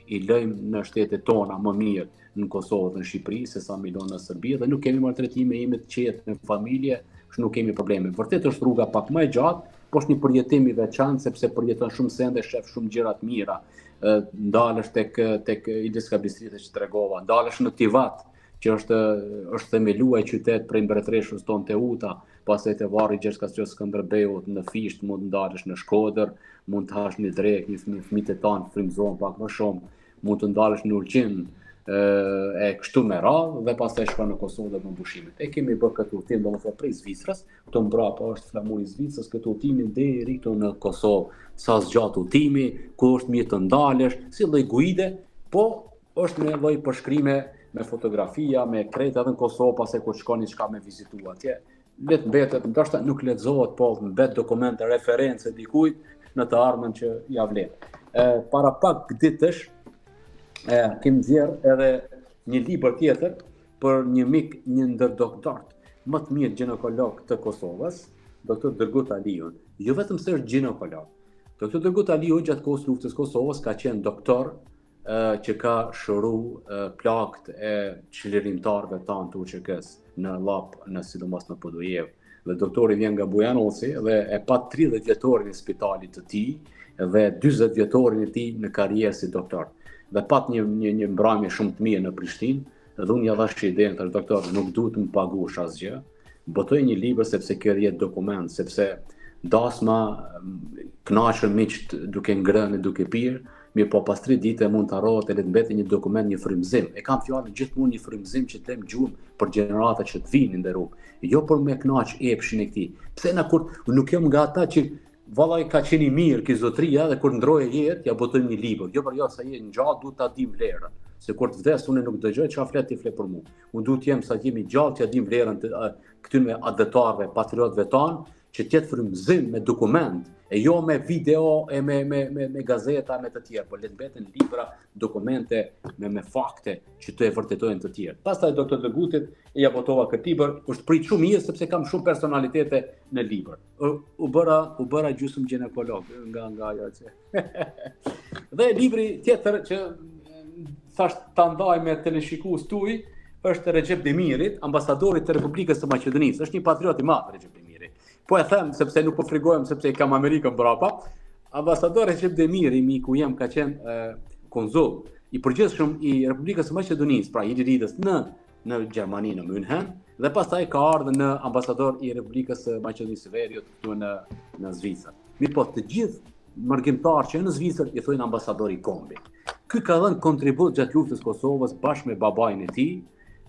i lëjmë në shtetet tona më mirë në Kosovë dhe në Shqipëri, se sa me i lonë në Serbi, dhe nuk kemi maltretime, jemi të qetë në familje, kështu nuk kemi probleme. Vërtet është rruga pak më e gjatë, po është një përjetim i veçantë, sepse përjeton shumë sende, shef shumë gjëra të mira. Ndalesh tek, tek Ilirska Bistrica që tregova, ndalesh në Tivat, që është është themeluar qytet prej mbretëreshës tonë Teuta, pastaj te varri i Gjergj Kastriot Skënderbeut në Fishtë mund të ndalesh në Shkodër, mund të hash një drekë, një fëmijë fëmijët e tanë frymëzohen pak më shumë, mund të ndalesh në Ulqin e kështu me radhë dhe pastaj shkon në Kosovë dhe bën pushimet. E kemi bërë këtë udhëtim domethënë prej Zvicrës, këtu mbrapa është flamuri i Zvicrës, këtë udhëtimin deri këtu në Kosovë. Sa zgjat udhëtimi, ku është mirë të ndalesh, si lloj guide, po është me lloj përshkrime me fotografia, me krejt edhe në Kosovë, pastaj kur shkoni çka me vizitu atje. Le të mbetet, ndoshta nuk lexohet, po mbet dokument referencë dikujt në të ardhmen që ja vlen. E, para pak ditësh e kem nxjerr edhe një libër tjetër për një mik, një ndër doktorët më të mirë gjinekolog të Kosovës, doktor Dërgut Aliun. Jo vetëm se është gjinekolog. Doktor Dërgut Aliu gjatë kohës luftës Kosovës ka qenë doktor që ka shëru plagët e çlirimtarëve tanë të UÇK-së në Llap, në sidomos në Podujevë. Dhe doktori vjen nga Bujanoci dhe e pat 30 vjetorin e spitalit të tij dhe 40 vjetorin e tij në karrierë si doktor. Dhe pat një një një mbrëmje shumë të mirë në Prishtinë dhe unë ja dhashë idenë, thash doktor, nuk duhet të më paguash asgjë, Botoj një libër sepse kjo jetë dokument, sepse dasma kënaqen miqtë duke ngrënë e duke pirë, mirëpo pas tri dite mund të harrohet e le të mbetet një dokument, një frymëzim. E kam fjalën gjithmonë një frymëzim që të lëmë gjurmë për gjenerata që të vijnë nderum. Jo për me kënaq epshin e këtij. Pse na kur nuk jam nga ata që vallai ka qenë i mirë ky zotëria dhe kur ndroi jetë ja botojmë një libër. Jo për jo sa je gjallë duhet ta dim vlerën. Se kur të vdes unë nuk dëgjoj çfarë flet ti flet për mua. Unë duhet të jem sa jemi gjallë që dim vlerën të këtyre atdhetarëve, patriotëve tanë, që të jetë frymëzim me dokument, e jo me video e me me me me gazeta me të tjerë, por le të mbeten libra, dokumente me me fakte që të e vërtetojnë të tjerë. Pastaj doktor Dërgutit ja botova këtë libër, është prit shumë mirë sepse kam shumë personalitete në libër. U, u bëra u bëra gjysmë gjinekolog nga nga ajo që. Dhe libri tjetër që. thash ta ndaj me teleshikues tuj, është Rexhep Demirit, ambasadorit të Republikës së Maqedonisë. Është një patriot i madh Rexhep Demiri. Po e them sepse nuk po frigohem sepse e kam Amerikën brapa. Ambasador Rexhep Demiri, miku jem, ka qenë konsull i përgjithshëm i Republikës së Maqedonisë, pra i Iliridës në në Gjermani në München dhe pastaj ka ardhur në ambasador i Republikës së Maqedonisë së Veriut këtu në në Zvicër. Mirëpo të gjithë mërgimtarë që janë në Zvicër i thonë ambasador i kombit. Ky ka dhënë kontribut gjatë luftës Kosovës bashkë me babain e tij,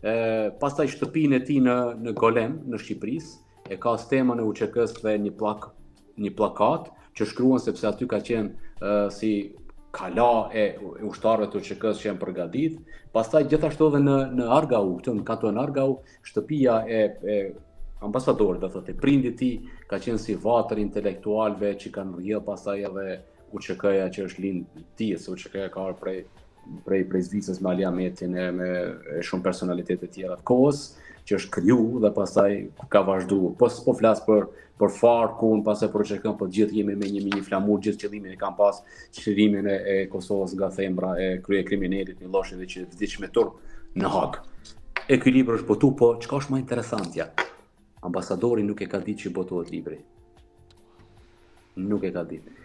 e, pastaj shtëpinë e tij në në Golem në Shqipërisë, e ka stemën e UÇK-së dhe një pllak një pllakat që shkruan sepse aty ka qenë uh, si kala e, e ushtarëve të UÇK-së që janë përgatit. Pastaj gjithashtu edhe në në Argau, këtu në kanton Argau, shtëpia e, e ambasadorit, do thotë, prindit tij ka qenë si vatër intelektualëve që kanë rrjedh pastaj edhe UÇK-ja që është lind tij, se UÇK-ja ka ardhur prej prej prej Zvicrës me Ali Ahmetin e me e shumë personalitete tjera të kohës që është kriju dhe pastaj ka vazhdu. Po s'po flas për për FARK-un, pastaj për UÇK-n, po gjithë jemi me një me një flamur, gjithë qëllimin e kanë pas çlirimin e, e Kosovës nga thembra e kryekriminelit Millosheviç që vdiq me turp në Hagë. E ky libër është botu, po çka është më interesantja? Ambasadori nuk e ka ditë që botohet libri. Nuk e ka ditë.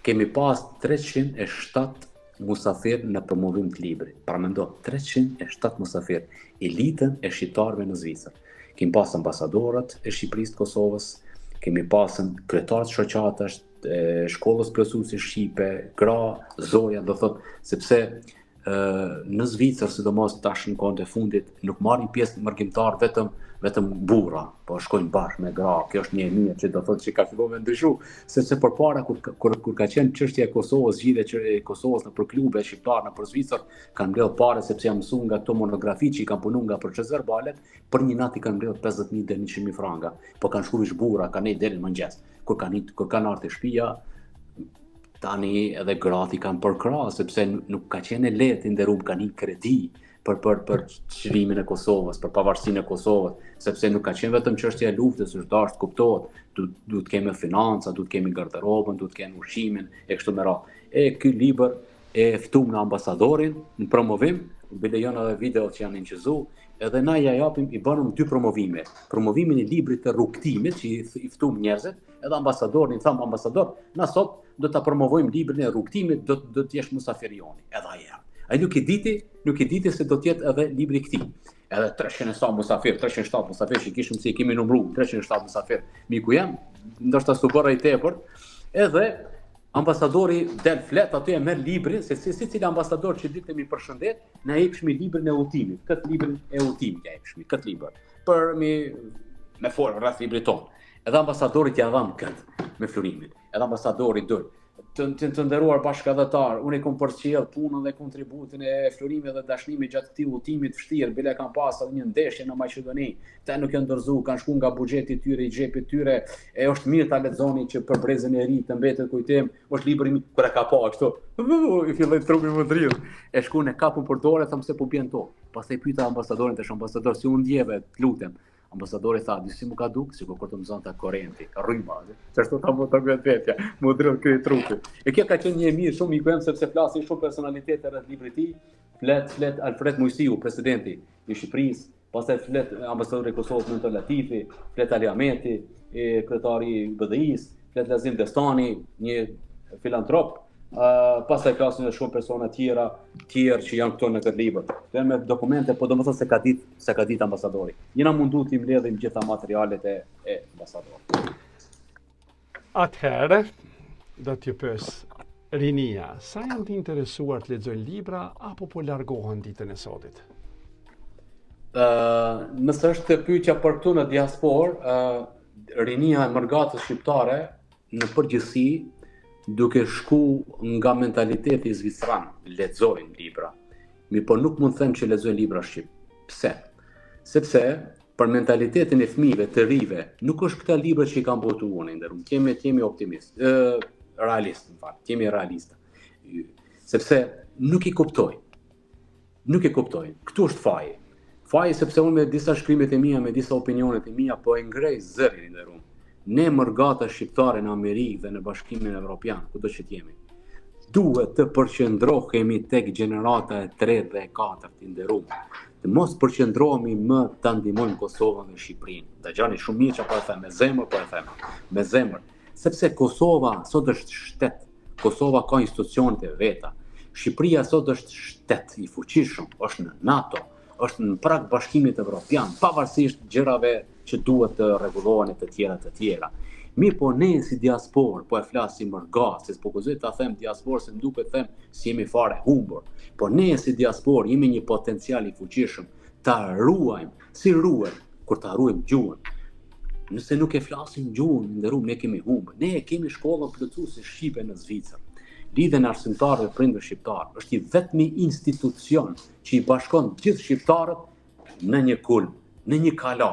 Kemi pas 307 musafir në promovim të librit. Paramendo, 307 musafir, elitën e shqiptarëve në Zvicër. Kemi pas ambasadorët e Shqipërisë të Kosovës, kemi pasën kryetarët shoqatash, e shkollës plotësuese shqipe, gra, zoja, do thot, sepse në Zvicër, sidomos tash në kohën e fundit, nuk marrin pjesë mërgimtar vetëm vetëm burra, po shkojnë bashkë me gra. Kjo është një e mirë që do thotë që ka filluar me ndryshu, sepse përpara kur kur kur ka qenë çështja e Kosovës, zgjidhja që e Kosovës nëpër klube shqiptar nëpër Zvicër, kanë mbledh pare sepse janë mësuar nga këto monografi që i kanë punuar nga procesverbalet, për një natë i kanë mbledh 50000 deri 100000 franga, po kanë shkuar ish burra, kanë nejt deri në mëngjes. Kur kanë kur kanë ardhur te shtëpia, tani edhe gratë i kanë përkrah, sepse nuk ka qenë e lehtë i nderum kanë hi kredi për për për çlirimin e Kosovës, për pavarësinë e Kosovës, sepse nuk ka qenë vetëm çështja e luftës, është dashur të kuptohet, duhet duhet të kemi financa, duhet të kemi garderobën, duhet të kemi ushqimin e kështu me radhë. E ky libër e ftum në ambasadorin në promovim, bile janë edhe video që janë inçizu, edhe na ja japim i bënëm dy promovime. Promovimin e librit të rrugëtimit që i, i ftum njerëzit, edhe ambasadorin, i thamë ambasador, na sot do ta promovojmë librin e rrugëtimit, do do të jesh musafir joni. Edhe ai erdhi. Ai nuk i diti, nuk i diti se do të jetë edhe libri i këtij. Edhe 300 e sa musafir, 307 musafir që kishim se i kemi numru, 307 musafir. Miku jem, ndoshta s'u bëra i tepërt. Edhe ambasadori del flet aty e merr librin, se si secili ambasador që dilte mi përshëndet, na jepshmi librin e udhëtimit, këtë librin e udhëtimit ja jepshmi, këtë libër, për mi me fol rreth librit tonë. Edhe ambasadorit ja dham këtë me Florimin. Edhe ambasadori dul. Të, të, të nderuar bashkatdhetar, unë e kom përcjell punën dhe kontributin e Florimit dhe Dashnimit gjatë këtij udhëtimi të vështirë, bile kanë pas edhe një ndeshje në Maqedoni. Këta nuk janë dorëzu, kanë shku nga buxheti i tyre, i xhepit tyre, e është mirë ta lexoni që për brezin e ri të mbetet kujtim, është libri im kur e ka pa kështu. I filloi trupi më dridh. E shkun e kapun për dorë, thamë se po bjen tokë. Pastaj pyeta ambasadorin, tash ambasador si u ndjeve, të lutem. Ambasadori tha, di si mu ka duk, sikur kur të më zonte korenti, rryma, qashtu tha mu të gëtë vetja, mu dridh krejt trupi. E kjo ka qenë një e mirë shumë miku jem, sepse flasin shumë personalitete rreth librit tij, flet, flet Alfred Moisiu, presidenti i Shqipërisë, pastaj flet ambasadori i Kosovës Mentor Latifi, flet Ali Ahmeti, e kryetari i BDI-s, flet Lazim Destani, një filantrop, Uh, pastaj flasin edhe shumë persona tjera, tjerë që janë këto në këtë libër. Dhe me dokumente, po domethënë s'e ka ditë, s'e ka ditë ambasadori. Jena mundu t'i mbledhim gjitha materialet e, e ambasadorit. Atëherë, do t'ju pyes, rinia, sa janë të interesuar të lexojnë libra apo po largohen ditën e sotit? Uh, nëse është pyetja për këtu në diasporë, uh, rinia e mërgatës shqiptare në përgjithësi duke shku nga mentaliteti zvicran, lexojnë libra. Mirëpo nuk mund të them që lexojnë libra shqip. Pse? Sepse për mentalitetin e fëmijëve të rive, nuk është këta libra që i kam botu unë, nderum. Jemi jemi optimist, ë realist, në fakt, jemi realista. Sepse nuk i kuptoj. Nuk e kuptoj. Këtu është faji. Faji sepse unë me disa shkrimet e mia, me disa opinionet e mia, po e ngrej zërin i nderum. Ne mërgata shqiptare në Amerikë dhe në Bashkimin Evropian, kudo që të jemi. Duhet të përqendrohemi tek gjenerata e tretë dhe e katërt, i nderum. Të mos përqendrohemi më ta ndihmojmë Kosovën dhe Shqipërinë. Dëgjoni shumë mirë çfarë po e them, me zemër po e them, me zemër. Sepse Kosova sot është shtet. Kosova ka institucionet e veta. Shqipëria sot është shtet i fuqishëm, është në NATO, është në prag Bashkimit Evropian, pavarësisht gjërave që duhet të rregullohen e të tjera të tjera. Mirëpo ne si diasporë, po e flas si mërgatë, se s'po guxoj ta them diasporë, se më duket them si jemi fare humbur. Po ne si diasporë jemi një potencial i fuqishëm, ta ruajmë, si ruhet, kur ta ruajmë gjuhën. Nëse nuk e flasim gjuhën, i nderum, ne kemi humbë. Ne e kemi shkollën plotësuese shqipe në Zvicër. Lidhjen e arsimtarëve prindër shqiptarë është i vetmi institucion që i bashkon gjithë shqiptarët në një kulm, në një kala.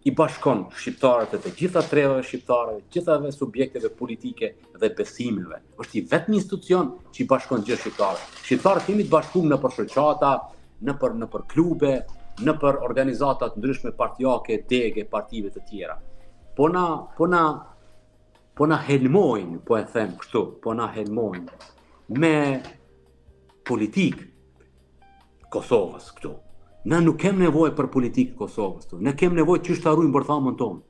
I bashkon shqiptarët e të gjitha trevave shqiptare, gjithave subjekteve politike dhe besimeve. Është i vetmi institucion që i bashkon gjithë shqiptarët. Shqiptarët jemi të bashkuar nëpër shoqata, nëpër nëpër klube, nëpër organizata të ndryshme partiake, dege, partive të tjera. Po na po na po na helmojnë, po e them kështu, po na helmojnë me politikë Kosovës këtu. Na nuk kem nevojë për politikë Kosovës këtu. Ne kem nevojë qysh ta ruajmë bërthamën tonë.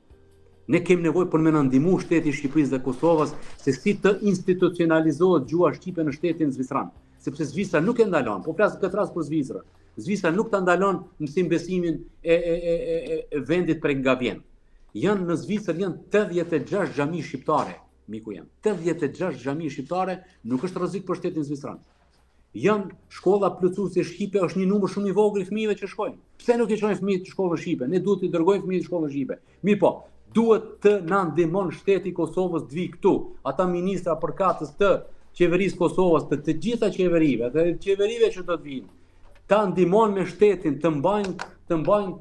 Ne kem nevojë për me na ndihmu shteti i Shqipërisë dhe Kosovës se si të institucionalizohet gjuha shqipe në shtetin zvicran. Sepse Zvicra nuk e ndalon, po flas në këtë rast për Zvicrën. Zvicra nuk ta ndalon mësim besimin e, e, e, e, e vendit prej nga vjen. Janë në Zvicër janë 86 xhami shqiptare, miku jem. 86 xhami shqiptare nuk është rrezik për shtetin zvicran. Janë shkolla plotësuese shqipe, është një numër shumë i vogël i fëmijëve që shkojnë. Pse nuk i çojnë fëmijët në shkollën shqipe? Ne duhet t'i dërgojmë fëmijët në shkollën shqipe. Mirëpo, duhet të na ndihmon shteti i Kosovës të vijë këtu. Ata ministra përkatës të qeverisë Kosovës, të të gjitha qeverive dhe qeverive që do të vijnë, ta ndihmon me shtetin të mbajnë të mbajnë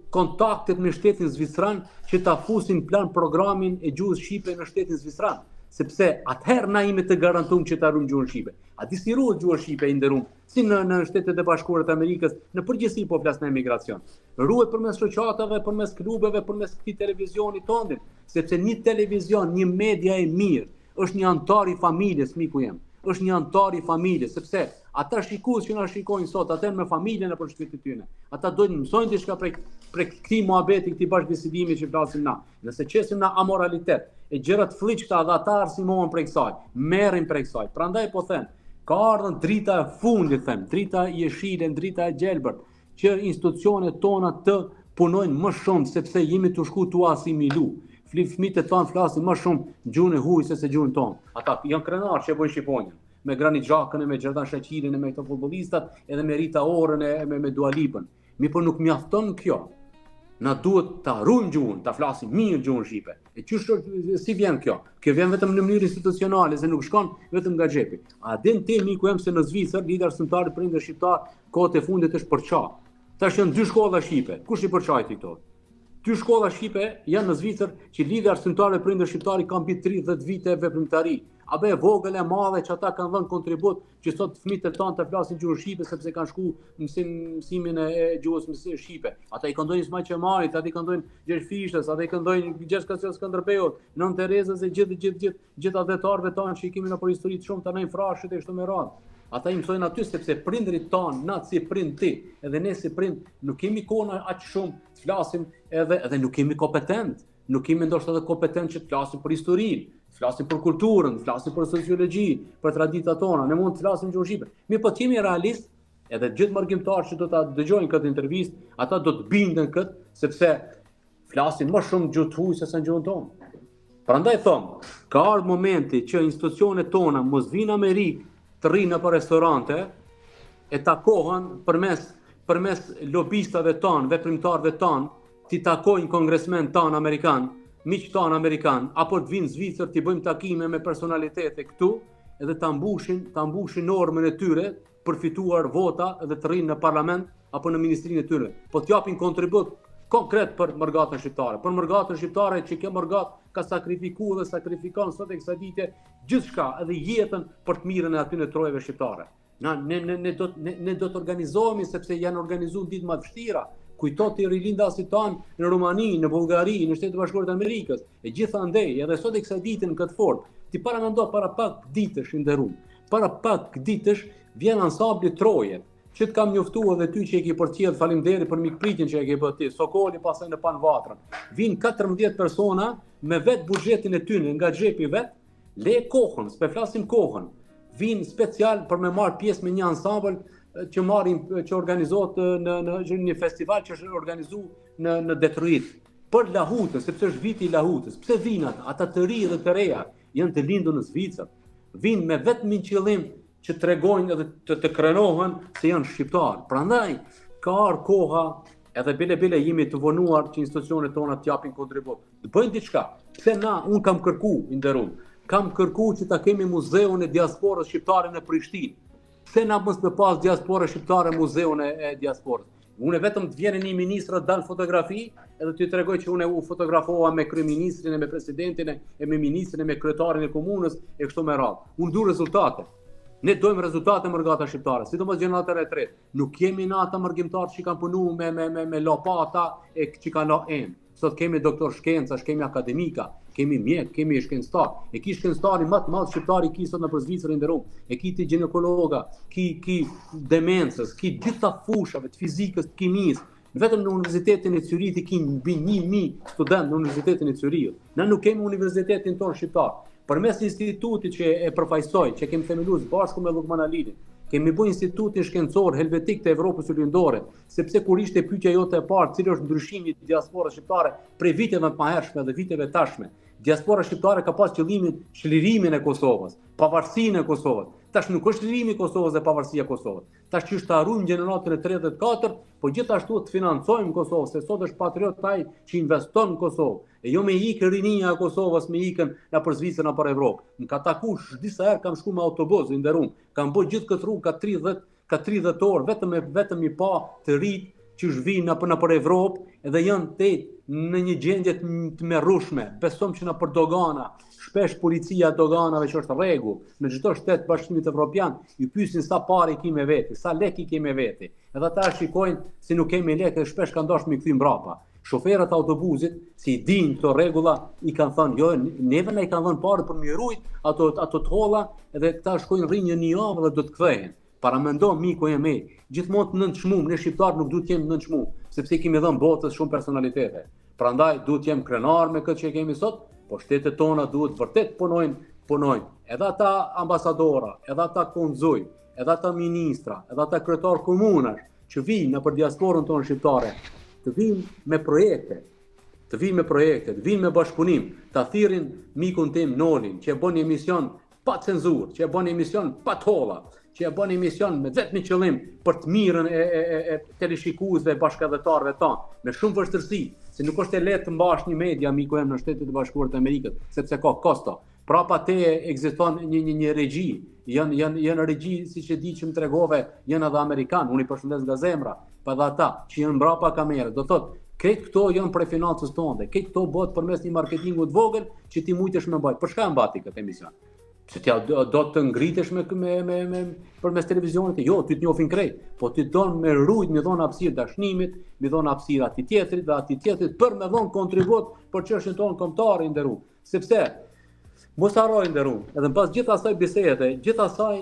kontaktet me shtetin zvicran që ta fusin plan programin e gjuhës shqipe në shtetin zvicran, sepse atëherë na jemi të garantuar që ta ruajmë gjuhën shqipe. A di si ruhet gjuha shqipe i nderum? Si në në Shtetet e Bashkuara të Amerikës, në përgjithësi po flas në emigracion. Ruhet përmes shoqatave, përmes klubeve, përmes këtij televizioni tondin, sepse një televizion, një media e mirë, është një anëtar i familjes, miku jem. Është një anëtar i familjes, sepse ata shikues që na shikojnë sot, ata janë me familjen nëpër shtëpitë e tyre. Ata dojnë të mësojnë diçka prej prej këtij muhabeti, këtij bashkëbisedimi që flasim na. Nëse qesim na amoralitet e gjëra të flliqta dhe ata arsimohen prej kësaj, merrin prej kësaj. Prandaj po them, ka ardhur drita e fundit, them, drita jeshile, drita e gjelbërt, që institucionet tona të punojnë më shumë sepse jemi tu shku tu asimilu. Fëmijët e tanë flasin më shumë gjuhën e huaj se se gjuhën tonë. Ata janë krenar që e bojnë shqiponjën me Granit Xhakën e me Xherdan Shaqirin e me këto futbollistat edhe me Rita Orën e me, me Dua Lipën. Mirëpo nuk mjafton kjo. Na duhet ta ruajmë gjuhën, ta flasim mirë gjuhën shqipe. E qysh si vjen kjo? Kjo vjen vetëm në mënyrë institucionale, se nuk shkon vetëm nga xhepi. A din ti miku jem se në Zvicër Lidhja e Arsimtarëve Prindër Shqiptar kohët e fundit është përça. Tash janë dy shkolla shqipe. Kush i përçajti këto? Dy shkolla shqipe janë në Zvicër që Lidhja e Arsimtarëve Prindër Shqiptar i ka mbi 30 vite veprimtari. A be e vogël e madhe që ata kanë dhënë kontribut që sot fëmijët e tanë të flasin gjuhën shqipe sepse kanë shku mësim mësimin e, e gjuhës mësim shqipe. Ata i këndojnë Ismail Qemalit, ata i këndojnë Gjergj Fishtës, ata i këndojnë Gjergj Kastriot Skënderbeut, Nënë Terezës e gjithë gjithë gjithë gjithë atdhetarëve tanë që i kemi nëpër histori të shumta Naim Frashërit e kështu me radhë. Ata i mësojnë aty sepse prindërit tanë, na si prind ti, edhe ne si prind nuk kemi kohë aq shumë të flasim edhe edhe nuk kemi kompetent. Nuk kemi ndoshta edhe kompetent që të flasim për historinë, të flasim për kulturën, të flasim për sociologji, për traditat tona. Ne mund të flasim gjuhën shqipe. Mirëpo të jemi realist, edhe gjithë mërgimtarët që do ta dëgjojnë këtë intervistë, ata do të binden këtë, sepse flasin më shumë gjuhë të huaj se sa gjuhën tonë. Prandaj thom, ka ardhur momenti që institucionet tona mos vinë në Amerikë të rrinë nëpër restorante e takohen përmes përmes lobistave tanë, veprimtarëve tanë, t'i takojnë kongresmen tanë amerikan, miq tanë amerikan, apo të vinë në Zvicër t'i bëjmë takime me personalitete këtu, edhe ta mbushin, ta mbushin normën e tyre për fituar vota dhe të rrinë në parlament apo në ministrinë e tyre. Po të japin kontribut konkret për mërgatën shqiptare. Për mërgatën shqiptare që kjo mërgatë ka sakrifiku dhe sakrifikon sot e kësaj dite gjithçka edhe jetën për të mirën e atyre trojeve shqiptare. Na ne ne ne do ne, ne do të organizohemi sepse janë organizuar ditë më të vështira. Kujto ti rilindasit tanë në Rumani, në Bullgari, në Shtetet e Bashkuara të Amerikës, e gjithandej, edhe sot e kësaj dite në këtë formë. Ti paramendo para pak ditësh i nderum. Para pak ditësh vjen ansambli Troje, që të kam njoftu edhe ty që e ke përcjell, faleminderit për mikpritjen që e ke bërë ti. Sokoli pastaj në Pan Vatrën. Vin 14 persona me vet buxhetin e tyre nga xhepi vet, le kohën, s'pe flasim kohën. Vin special për me marr pjesë me një ansambël që marrin që organizohet në në një festival që është organizuar në në Detroit për lahutën, sepse është viti i lahutës. Pse vijnë ata? Ata të ri dhe të reja janë të lindur në Zvicër. Vijnë me vetmin qëllim që tregojnë edhe të, të krenohen se janë shqiptarë. Prandaj ka ardhur koha edhe bile bile jemi të vonuar që institucionet tona të japin kontribut. Të bëjnë diçka. Pse na un kam kërku, i nderum, kam kërku që ta kemi muzeun e diasporës shqiptare në Prishtinë. Pse na mos me pas diaspora shqiptare muzeun e, e diasporës? Unë vetëm të vjen një ministër të dal fotografi, edhe t'i tregoj që unë u fotografova me kryeministrin e me presidentin e me ministrin e me kryetarin e komunës e kështu me radhë. Unë du rezultate. Ne dojmë rezultate mërgata shqiptare, sidomos gjenerata e tretë. Nuk jemi na ata mërgimtarë që kanë punu me me me me lopata e që kanë la enë. Sot kemi doktor shkencash, kemi akademika, kemi mjek, kemi shkencëtar. E ki shkencëtarin më të madh shqiptar i ki sot nëpër Zvicër i nderum. E ki ti gjinekologa, ki ki demencës, ki gjitha fushave të fizikës, të kimisë. Vetëm në Universitetin e Cyrihit i ki mbi 1000 student në Universitetin e Cyrihit. Na nuk kemi universitetin tonë shqiptar. Përmes institutit që e përfaqësoj, që kemi themeluar së bashku me Llukman Halilin, kemi bërë Institutin Shkencor Helvetik të Evropës Lindore, sepse kur ishte pyetja jote e parë, cili është ndryshimi i diasporës shqiptare prej viteve të mëhershme dhe viteve tashme. Diaspora shqiptare ka pas qëllimin çlirimin e Kosovës, pavarësinë e Kosovës. Tash nuk është çlirimi i Kosovës dhe pavarësia e Kosovës. Tash që është ta ruajmë gjeneratën e 3 dhe të 4, po gjithashtu të financojmë Kosovën, se sot është patriot ai që investon në Kosovë. E jo me ikë rinia e Kosovës, me ikën nëpër Zvicër, nëpër Evropë. Më ka taku disa herë kam shku me autobus, i nderum. Kam bë gjithë këtë rrugë ka 30 ka 30 orë vetëm e vetëm i pa të rit që vijnë nëpër nëpër Evropë edhe janë te në një gjendje të tmerrushme. Besom që nëpër dogana, shpesh policia e doganave që është rregull në çdo shtet të Bashkimit Evropian, i pyesin sa pare ki me veti, sa lekë i ki me veti. Edhe ata shikojnë se nuk kemi lekë dhe shpesh kanë dashur me kthy mbrapa. Shoferët e autobusit, si i dinë këto rregulla, i kanë thënë, jo, neve na i kanë dhënë pare për m'i rujt ato ato të holla edhe këta shkojnë rrinë një javë dhe do të kthehen. Paramendo miku jem, gjithmonë të nënçmum, ne shqiptarët nuk duhet të jemi nënçmum, sepse i kemi dhënë botës shumë personalitete. Prandaj duhet të jem krenar me këtë që kemi sot, po shtetet tona duhet vërtet punojnë, punojnë. Edhe ata ambasadora, edhe ata konzuj, edhe ata ministra, edhe ata kryetar komunash që vijnë nëpër diasporën tonë shqiptare, të vijnë me projekte, të vijnë me projekte, të vijnë me bashkëpunim, ta thirrin mikun tim Nolin, që e bën një emision pa cenzurë, që e bën emision pa t'holla, që e bën emision me vetëm qëllim për të mirën e, e, e, e teleshikuesve e bashkatdhetarëve tanë, me shumë vështirësi, se nuk është e lehtë të mbash një media miku jem në Shtetet e Bashkuara të Amerikës, sepse ka kosto. Prapa teje ekziston një një një regji, janë janë janë regji siç e di që më tregove, janë edhe amerikan, unë i përshëndes nga zemra, pa edhe ata që janë mbrapa kamerës. Do thotë, krejt këto janë prej financës tonë dhe krejt këto bëhet përmes një marketingu të vogël që ti mujtesh me mbajt. Për çka e mbati këtë emision? Pse ti do, do të ngritesh me me me me përmes televizionit? Jo, ty të njohin krejt, po ti don me rujt, me dhon hapësirë dashnimit, me dhon hapësirë atij tjetrit dhe atij tjetrit për me dhon kontribut për çështjen tonë kombëtare i nderuar. Sepse mos harro i nderuar, edhe mbas gjithë asaj bisede, gjithë asaj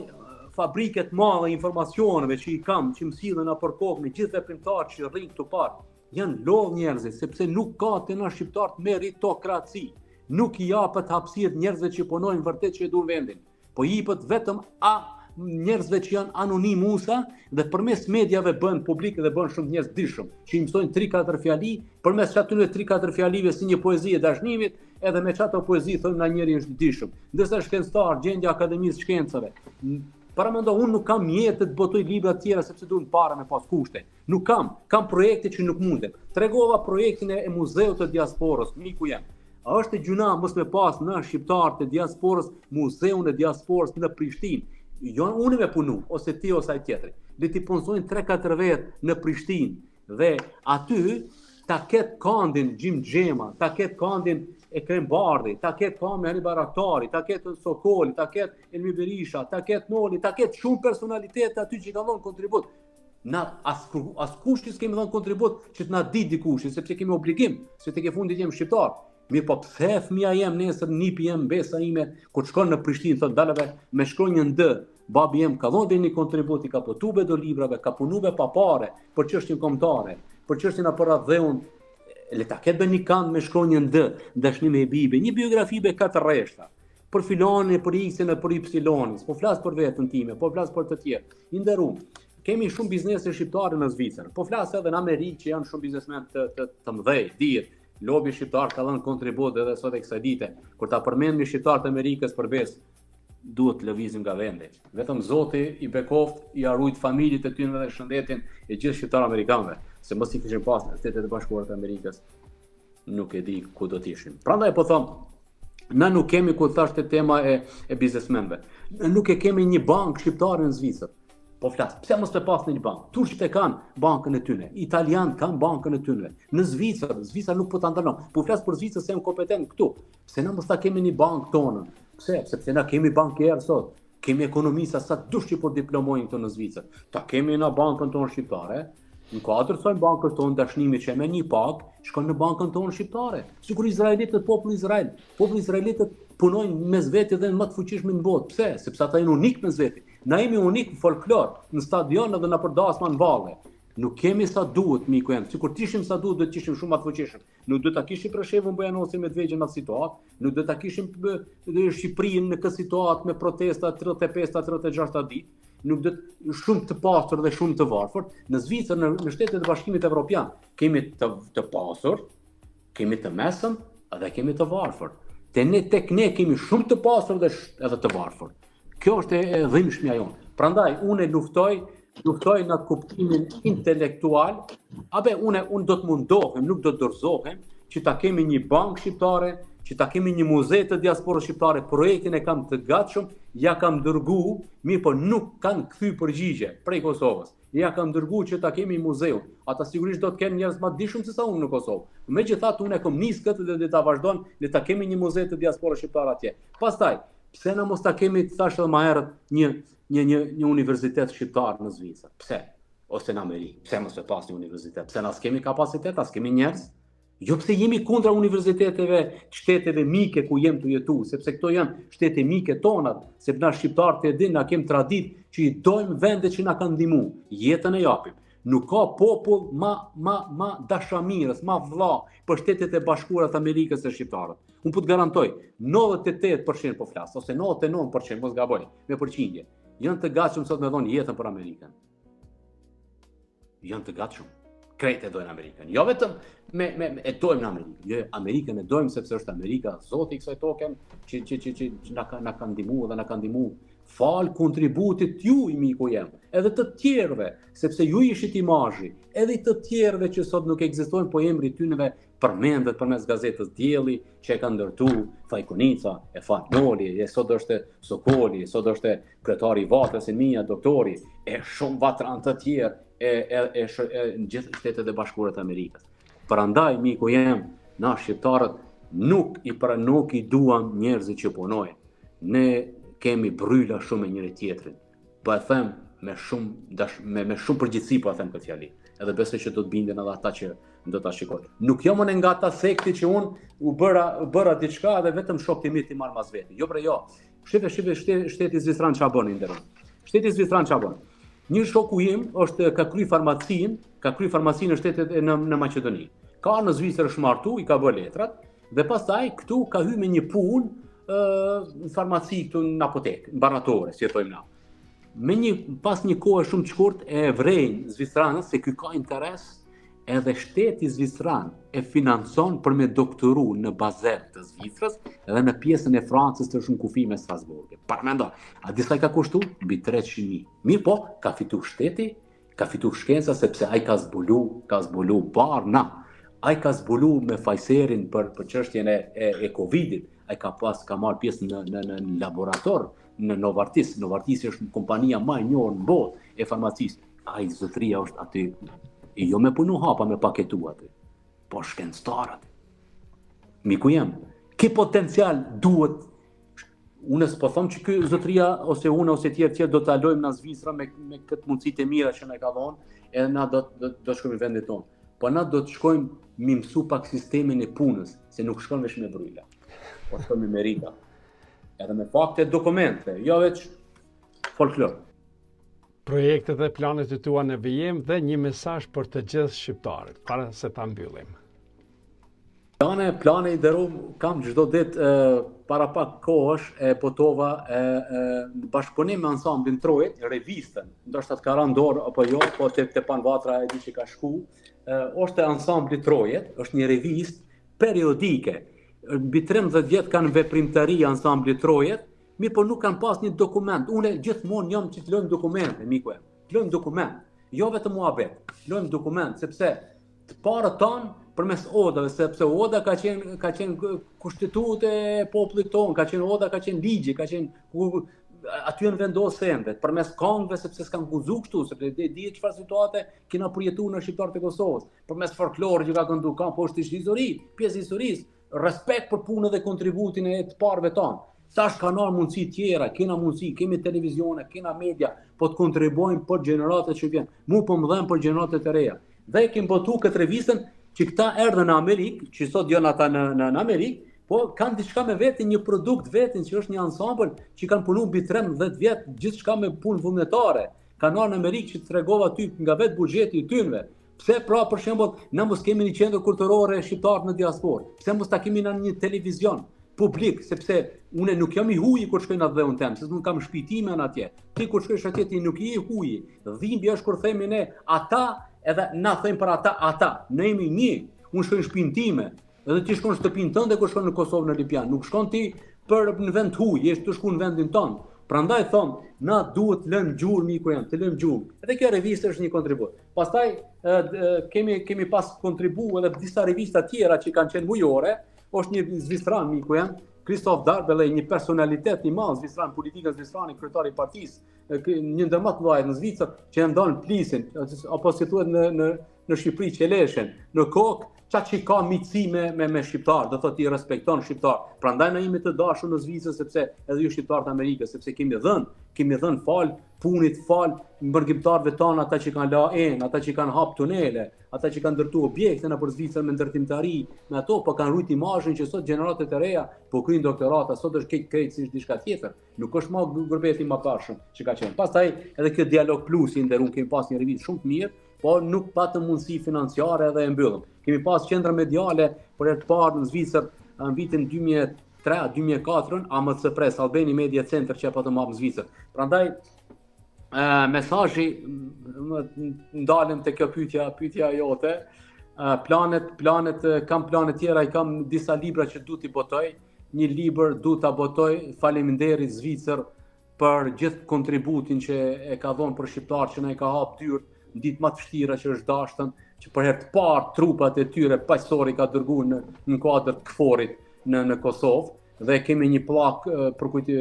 fabrike të madhe informacioneve që i kam, që më sillen nëpër kokë me gjithë veprimtarët që rrinë këtu parë, Janë lodh njerëzit, sepse nuk ka te na shqiptarët meritokraci. Nuk i japet hapësirë njerëzve që punojnë vërtet që e duan vendin. Po i jepet vetëm a njerëzve që janë anonimusa dhe përmes mediave bëhen publik dhe bëhen shumë njerëz dishëm, që i mësojnë 3-4 fjali, përmes qatyne 3-4 fjalive si një poezi e dashnimit, edhe me qato poezi thonë na njeri është i dishëm. Ndërsa shkencëtar, gjendja Akademisë Shkencave, paramendo unë nuk kam mjete të botoj libra të tjera sepse duhen para me pas kushte. Nuk kam, kam projekte që nuk mundem. Tregova projektin e muzeut të diasporës, miku jem. A është gjynah mos me pas na shqiptarët e diasporës, muzeun e diasporës në Prishtinë? Jo unë me punu, ose ti ose ai tjetri. Le t'i punësojnë 3-4 vetë në Prishtinë dhe aty ta ketë kandin Xhim Xhema, ta ketë kandin Ekrem Bardhi, ta ketë kandin Hani Bajraktari, ta ketë Sokoli, ta ketë Elmi Berisha, ta ketë Noli, ta ketë shumë personalitete aty që kanë dhënë kontribut. Na as askush që s'kemi dhënë kontribut që të na di dikush, sepse kemi obligim, se tek e fundit jemi shqiptar. Mirëpo pse fëmija jem nesër, nipi jem, mbesa ime, kur shkon në Prishtinë, thotë dale be, me shkronjën D, babi jem ka dhonë një kontribut, i ka botu be do librave, ka punu be pa pare për çështjen kombëtare, për çështjen a për atdheun, le ta ketë be një kand me shkronjën D, Dashnim Hebibi, një biografi be katër rreshta, për filanin, për X-in e për Y-in, s'po flas për veten time, po flas për të tjerë. I nderum, kemi shumë biznese shqiptare në Zvicër, po flas edhe në Amerikë që janë shumë biznesmen të të, të mëdhej, dihet, Lobi shqiptar ka dhënë kontribut edhe sot e kësaj dite. Kur ta përmendim shqiptarët e Amerikës për besë, duhet të lëvizim nga vendi. Vetëm Zoti i bekoft, ia rujt familjet e tyre dhe shëndetin e gjithë shqiptarëve amerikanëve, se mos i kishim pas në Shtetet e Bashkuara të Amerikës, nuk e di ku do të ishim. Prandaj po them, na nuk kemi ku thash te tema e e biznesmenëve. Ne nuk e kemi një bankë shqiptare në Zvicër. Po flas, pse mos të pas një bankë? Turqit e kanë bankën e tyre, italianët kanë bankën e tyre. Në Zvicër, Zvicra nuk po ta ndalon. Po flas për Zvicrën se jam kompetent këtu. Pse na mos ta kemi një bankë tonën? Pse? Sepse na kemi bankier sot. Kemi ekonomista sa dush që po diplomojnë këtu në Zvicër. Ta kemi na bankën tonë shqiptare, në kuadër të bankës tonë Dashnimi që me një pagë, shkon në bankën tonë shqiptare. Sikur izraelitët, populli Izrael, populli izraelitët punojnë mes veti dhe më të fuqishmit në botë. Pse? Sepse ata janë unik mes veti. Na jemi unik në folklor, në stadion edhe nëpër dasma në valle. Nuk kemi sa duhet, miku jem. Sikur të ishim sa duhet, do të ishim shumë më të fuqishëm. Nuk do ta kishim Preshevën, Bujanocin, Medvegjën në atë situatë, nuk do ta kishim Shqipërinë në këtë situatë me protesta 35 36 ditë, nuk do të shumë të pasur dhe shumë të varfër. Në Zvicër, në, në Shtetet e Bashkimit Evropian, kemi të, të pasur, Kemi të mesëm dhe kemi të varfër. Te ne tek ne kemi shumë të pasur dhe sh, edhe të varfër. Kjo është e, e dhimbshmja jonë. Prandaj unë luftoj, luftoj në kuptimin intelektual, abe unë unë do të mundohem, nuk do të dorëzohem që ta kemi një bankë shqiptare, që ta kemi një muze të diasporës shqiptare, projektin e kam të gatshëm, ja kam dërgu, mirëpo nuk kanë kthy përgjigje prej Kosovës. Ja kam dërgu që ta kemi muzeun. Ata sigurisht do të kenë njerëz më të dijshëm se sa unë në Kosovë. Megjithatë unë e kam nis këtë dhe do ta vazhdon, le ta kemi një muze të diasporës shqiptare atje. Pastaj, pse na mos ta kemi të thash edhe më herët një një një një universitet shqiptar në Zvicër? Pse? Ose në Amerikë. Pse mos e pas një universitet? Pse na s'kemi kapacitet, a s'kemi njerëz? Jo pse jemi kundra universiteteve të shteteve mike ku jem tu jetu, sepse këto janë shtete mike tonat, se na shqiptarët e din, na kem traditë që i dojmë vende që na kanë ndihmu, jetën e japim. Nuk ka popull ma, ma, ma dashamirës, ma vlla për shtetet e bashkuara të Amerikës se shqiptarët. Unë po të garantoj, 98% po flas, ose 99%, mos gaboj, me përqindje, janë të gatshëm sot me dhonë jetën për Amerikën. janë të gatshëm. Krejt e dojnë Amerikën. Jo vetëm me, me, me e dojmë në Amerikë. Jo, Amerikën e dojmë sepse është Amerika zoti i kësaj toke që që që që, që na ka na ka ndihmu dhe na ka ndihmu fal kontributit tuj miku jem, edhe të tjerëve, sepse ju ishit imazhi, edhe të tjerëve që sot nuk ekzistojnë, po emri i tyneve përmendet përmes gazetës Dielli që e ka ndërtu Faik Konica, e Fan Noli, e sot është Sokoli, sot është kryetari i Vatrës e mia, doktori, e shumë vatran të tjerë e, e, e, e, e në gjithë shtetet e bashkuara të Amerikës. Prandaj, miku jem, na shqiptarët nuk i pra nuk i duam njerëzit që punojnë. Ne kemi bryla shumë me njëri tjetrin. Po e them me shumë dash, me me shumë përgjegjësi po e them këtë fjali. Edhe besoj që do të binden edhe ata që do ta shikojnë. Nuk jam unë nga ata sekti që unë u bëra u bëra diçka dhe vetëm shokët e mi t'i marr mas veti. Jo bre jo. Shife shife shteti, shteti zvicran ç'a bën i nderum. Shteti zvicran ç'a bën. Një shoku im është ka kry farmacinë, ka kry farmacinë në shtetet e në në Maqedoni. Ka në Zvicër është martu, i ka bërë letrat dhe pastaj këtu ka hy me një punë ë në farmaci këtu në apotekë, në barnatore, si e thojmë na. Me një pas një kohe shumë të shkurt e vrejnë zvicranët se ky ka interes edhe shteti zvicran e financon për me doktoru në Basel të Zvicrës edhe në pjesën e Francës të shumë kufi me Strasburg. Paramendo, a di sa i ka kushtu? Mbi 300.000. Mirëpo, ka fitu shteti, ka fitu shkenca sepse ai ka zbulu, ka zbulu barna. Ai ka zbulu me Pfizerin për për çështjen e e, e Covidit. Ai ka pas ka marrë pjesë në në në laborator në Novartis. Novartis është kompania më e njohur në botë e farmacisë. Ai zotëria është aty jo me punu hapa me paketu aty, po shkencëtar aty. Miku jem, ky potencial duhet unë s'po them që ky zotëria ose unë ose tjerë tjerë do ta lojmë në Zvicra me me këtë mundësi të mira që na ka dhënë, edhe na do do, do shkojmë në vendin tonë. Po na do të shkojmë mi mësu pak sistemin e punës, se nuk shkon veç me bryla, po shkon me merita. Edhe me fakte e dokumente, jo veç folklor. Projektet dhe planet e tua në vijim dhe një mesazh për të gjithë shqiptarët, para se ta mbyllim. Plane, plane i nderum, kam çdo ditë para pak kohësh e botova e, e, në bashkëpunim me ansamblin Trojet, revistën, ndoshta të ka ra n'dorë apo jo, po te, te Pan Vatra e di që ka shku, e, është e ansambli Trojet, është një revistë periodike, mbi 13 vjet kanë veprimtari ansambli Trojet, mirëpo nuk kanë pas një dokument, unë gjithmonë jam që të lojmë dokumente, miku em, të lojmë dokument, jo vetëm muhabet, të lojmë dokument, sepse të parët tanë përmes odave, sepse oda ka qenë ka qenë kushtetutë e popullit tonë, ka qenë oda, ka qenë ligji, ka qenë ku aty janë vendosur sendet, përmes kangëve sepse s'kan guxu kështu, sepse e di çfarë situate kena përjetu ne shqiptarët e Kosovës, përmes folklorit që ka këndu, ka po është histori, pjesë e historisë, respekt për punën dhe kontributin e të parëve tanë. Tash kanë ardhur mundësi tjera, kena mundësi, kemi televizione, kena media, po të kontribuojmë për gjeneratat që vjen. Mu po më dhem për gjeneratat e reja. Dhe e kemi botu këtë revistën që këta erdhën në Amerikë, që sot janë ata në, në, në Amerikë, po kanë diçka me vete, një produkt vetin që është një ansambël që kanë punu mbi 13 vjet, gjithçka me punë vullnetare. Kanë ardhur në Amerikë që të tregova ty nga vetë buxheti i tynve. Pse pra për shembull na mos kemi një qendër kulturore shqiptarët në diasporë? Pse mos ta kemi na një televizion publik, sepse unë nuk jam i huaj kur shkoj në atdheun tem, se nuk kam shtëpi time atje. Ti kur shkojsh atje ti nuk je i huaj. Dhimbja është kur themi ne ata, edhe na themi për ata ata. Ne jemi një. Unë shkoj në shtëpinë time, edhe ti shkon në shtëpinë tënde kur shkon në Kosovë në Lipjan. Nuk shkon ti për në vend të huaj, je tu shku në vendin tënd. Prandaj thom, na duhet të lëmë gjurmë miku jem, të lëmë gjurmë. Edhe kjo revistë është një kontribut. Pastaj kemi kemi pas kontribu edhe disa revista tjera që kanë qenë mujore, është një zvicran miku jem, Christoph Darbellay, një personalitet i madh zvicran, politikën zvicerane, kryetari i partisë, një ndër më të mëdha në Zvicër, që e ndan plisin, apo si thuhet në në në Shqipëri qeleshen, në kokë, qa që ka miqësi me, me, me shqiptar, do thotë i respekton shqiptar. Prandaj na jemi të dashur në Zvicër sepse edhe ju shqiptarët e Amerikës, sepse kemi dhënë, kemi dhënë fal punit, fal mërgimtarëve tanë, ata që kanë la enë, ata që kanë hap tunele, ata që kanë ndërtu objekte nëpër Zvicër me ndërtimtari, me ato po kanë rujt imazhin që sot gjeneratat e reja po kryjnë doktorata, sot është krejt krejtësisht diçka tjetër. Nuk është më gurbeti i mëparshëm që ka qenë. Pastaj edhe kjo Dialog Plus i nderuar kemi pas një revistë shumë të mirë, po nuk patëm mundësi financiare edhe e mbyllëm. Kemi pas qendra mediale për herë të parë në Zvicër në vitin 2003 2004 AMC Press Albania Media Center që e patëm hap në Zvicër. Prandaj ë mesazhi ndalem te kjo pyetja, pyetja jote, planet, planet kam plane tjera, i kam disa libra që du t'i botoj, një libër du ta botoj, faleminderit Zvicër për gjithë kontributin që e ka dhonë për shqiptarë që na i ka hap dyert në ditë më të vështira që është dashtën, që për herë të parë trupat e tyre paqësore i ka dërgu në, në kuadër të KFOR-it në, në Kosovë dhe kemi një pllakë për kujt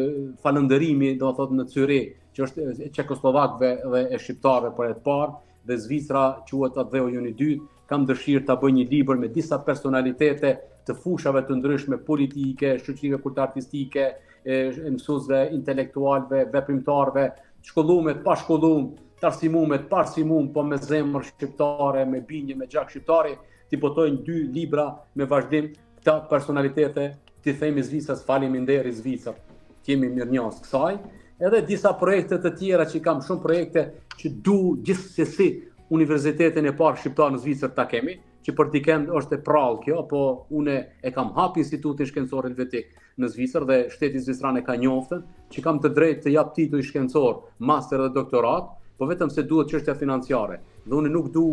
falënderimi, do të thotë në Cyrih, që është e çekosllovakëve dhe e shqiptarëve për herë të parë dhe Zvicra quhet atdheu jonë i dytë, Kam dëshirë ta bëj një libër me disa personalitete të fushave të ndryshme politike, shoqërive kulturartistike, e, e mësuesve, intelektualëve, veprimtarëve, të shkollume, të pashkollum, të arsimume, të paarsimum, po me zemër shqiptare, me bindje, me gjak shqiptari, t'i botojnë dy libra me vazhdim këta personalitete, t'i themi Zvicrës faleminderit Zvicër, të jemi mirënjohës kësaj, edhe disa projekte të tjera që kam shumë projekte që du gjithsesi universitetin e parë shqiptar në Zvicër ta kemi, që për dikend është e prallë kjo, po une e kam hap Institutin Shkencor Helvetik në Zvicër dhe shteti zvicran e ka njoftën, që kam të drejtë të jap tituj shkencor, master dhe doktorat, po vetëm se duhet çështja financiare. Dhe unë nuk du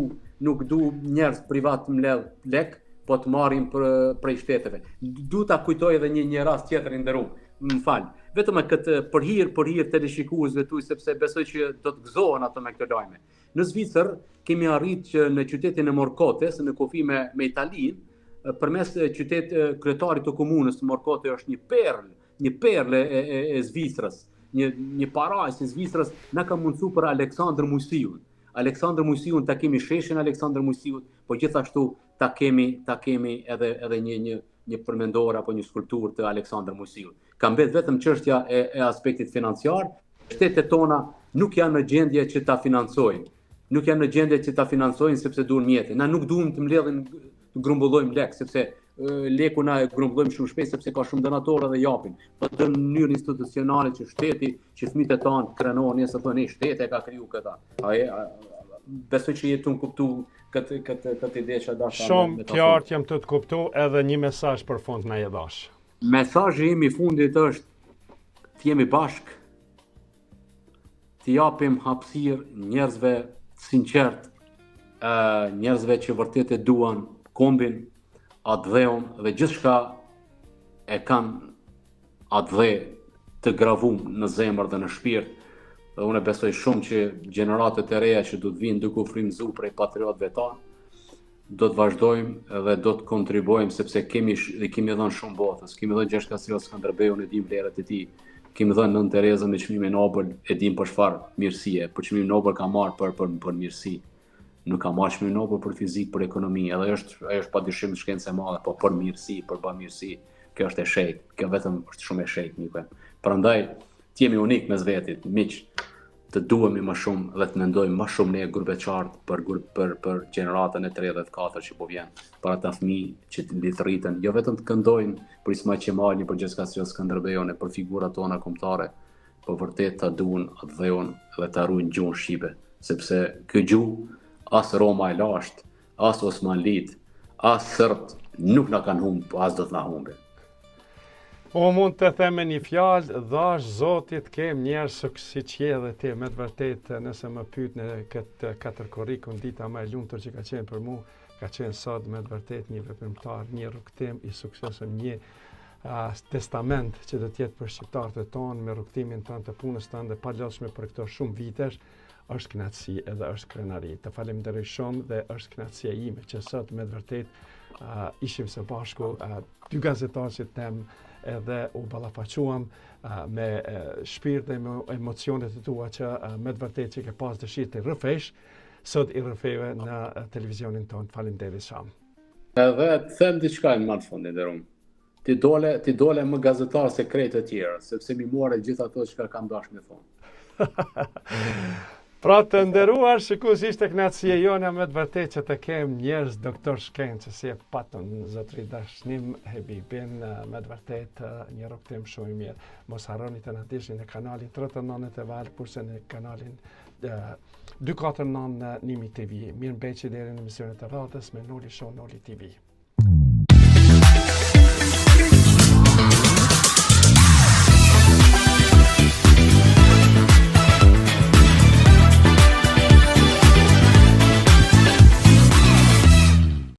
nuk du njerëz privat mbledh lek, po të marrim për, prej shteteve. Du ta kujtoj edhe një një rast tjetër i nderuar. Më fal. Vetëm me këtë për hir për hir teleshikuesve tuaj sepse besoj që do të gëzohen ato me këto lajme. Në Zvicër kemi arrit që në qytetin e Morkotes, në kufi me me Italinë, përmes qytet kryetarit të komunës Morkote është një perlë, një perlë e, e, e Zvicrës, një një parajsë e Zvicrës na ka mundësu për Aleksandër Mujsiun. Aleksandër Mujsiun ta kemi sheshin Aleksandër Mujsiut, po gjithashtu ta kemi ta kemi edhe edhe një një një përmendore apo një skulpturë të Aleksandër Mujsiut. Ka mbet vetëm çështja e, e aspektit financiar, shtetet tona nuk janë në gjendje që ta financojnë. Nuk janë në gjendje që ta financojnë sepse duhen mjete. Na nuk duam të mbledhim të grumbullojmë lek sepse leku na e grumbullojmë shumë shpejt sepse ka shumë donatorë dhe japin. Po në mënyrë institucionale që shteti, që fëmijët e tanë të krenohen nesër thonë shteti e ka kriju këta. A e besoj që je tu më kuptu këtë këtë këtë ide që dasha Shumë qartë jam tu të kuptu edhe një mesazh për fund na e dhash. Mesazhi im i fundit është të jemi bashkë, të japim hapësirë njerëzve të sinqertë, njerëzve që vërtet e duan kombin, atdheun dhe gjithçka e kanë atdhe të gravum në zemër dhe në shpirt. Dhe unë besoj shumë që gjeneratat e reja që do të vinë duke u frymëzu prej patriotëve tanë, do të vazhdojmë dhe do të kontribuojmë sepse kemi dhe kemi dhënë shumë botës. Kemi dhënë Gjergj Kastriot Skënderbeun e dim vlerat e tij. Kemi dhënë Nënë Terezën me çmimin Nobel, e dim për çfarë mirësie, për çmimin Nobel ka marrë për për për mirësi. Nuk ka marrë çmimin Nobel për fizikë, për ekonomi, edhe ajo është ajo është padyshim shkencë e madhe, po për mirësi, për bamirësi, kjo është e shejtë, kjo vetëm është shumë e shejtë, miku im. Prandaj të jemi unik mes vetit, miq, të duhemi më shumë dhe të mendojmë më shumë ne gurbetçarët për për për gjeneratën e 3 dhe të 4 që po vjen, për ata fëmijë që të të rriten, jo vetëm të këndojnë për Ismail Qemalin, për Gjergj Kastriot Skënderbeun e për figurat tona kombëtare, po vërtet ta duan atdheun dhe ta ruajnë gjuhën shqipe, sepse kjo gjuhë as Roma e lashtë, as Osmanlit, as serbët nuk na kanë humb, po as do të na humbin. Po mund të them me një fjalë, dhashtë Zoti të kem njerëz siç je edhe ti, me të vërtetë nëse më pyet në këtë 4 korrikun dita më e lumtur që ka qenë për mu, ka qenë sot me të vërtetë një veprimtar, një rrugëtim i suksesshëm, një uh, testament që do të jetë për shqiptarët tonë me rrugëtimin tënd të punës tënde palodhshme për këto shumë vitesh, është kënaqësi edhe është krenari. Të falemnderoj shumë dhe është kënaqësia ime që sot me të vërtetë uh, ishim së bashku uh, dy gazetarë që them edhe u ballafaquam uh, me uh, shpirt dhe me emocionet e tua që uh, me të vërtetë që ke pas dëshirë të rrëfesh, sot i rrëfeve në uh, televizionin tonë. Faleminderit shumë. Edhe të them diçka në më të fundit, nderum. Ti dole, ti dole më gazetar se krejt të tjerët, sepse m'i more gjithë ato çka kam dash me thonë. pra të nderuar, shikues ishte kënaqësia jona me të vërtetë që të kem njerëz doktor shkencë si e patëm zotri Dashnim Hebibin me të vërtetë një rrugëtim shumë i mirë. Mos harroni të na ndiqni në kanalin 39 të Val, kurse në kanalin 249 në Nimi TV. Mirë mbeçi deri në emisionet e radhës me Noli Show Noli TV.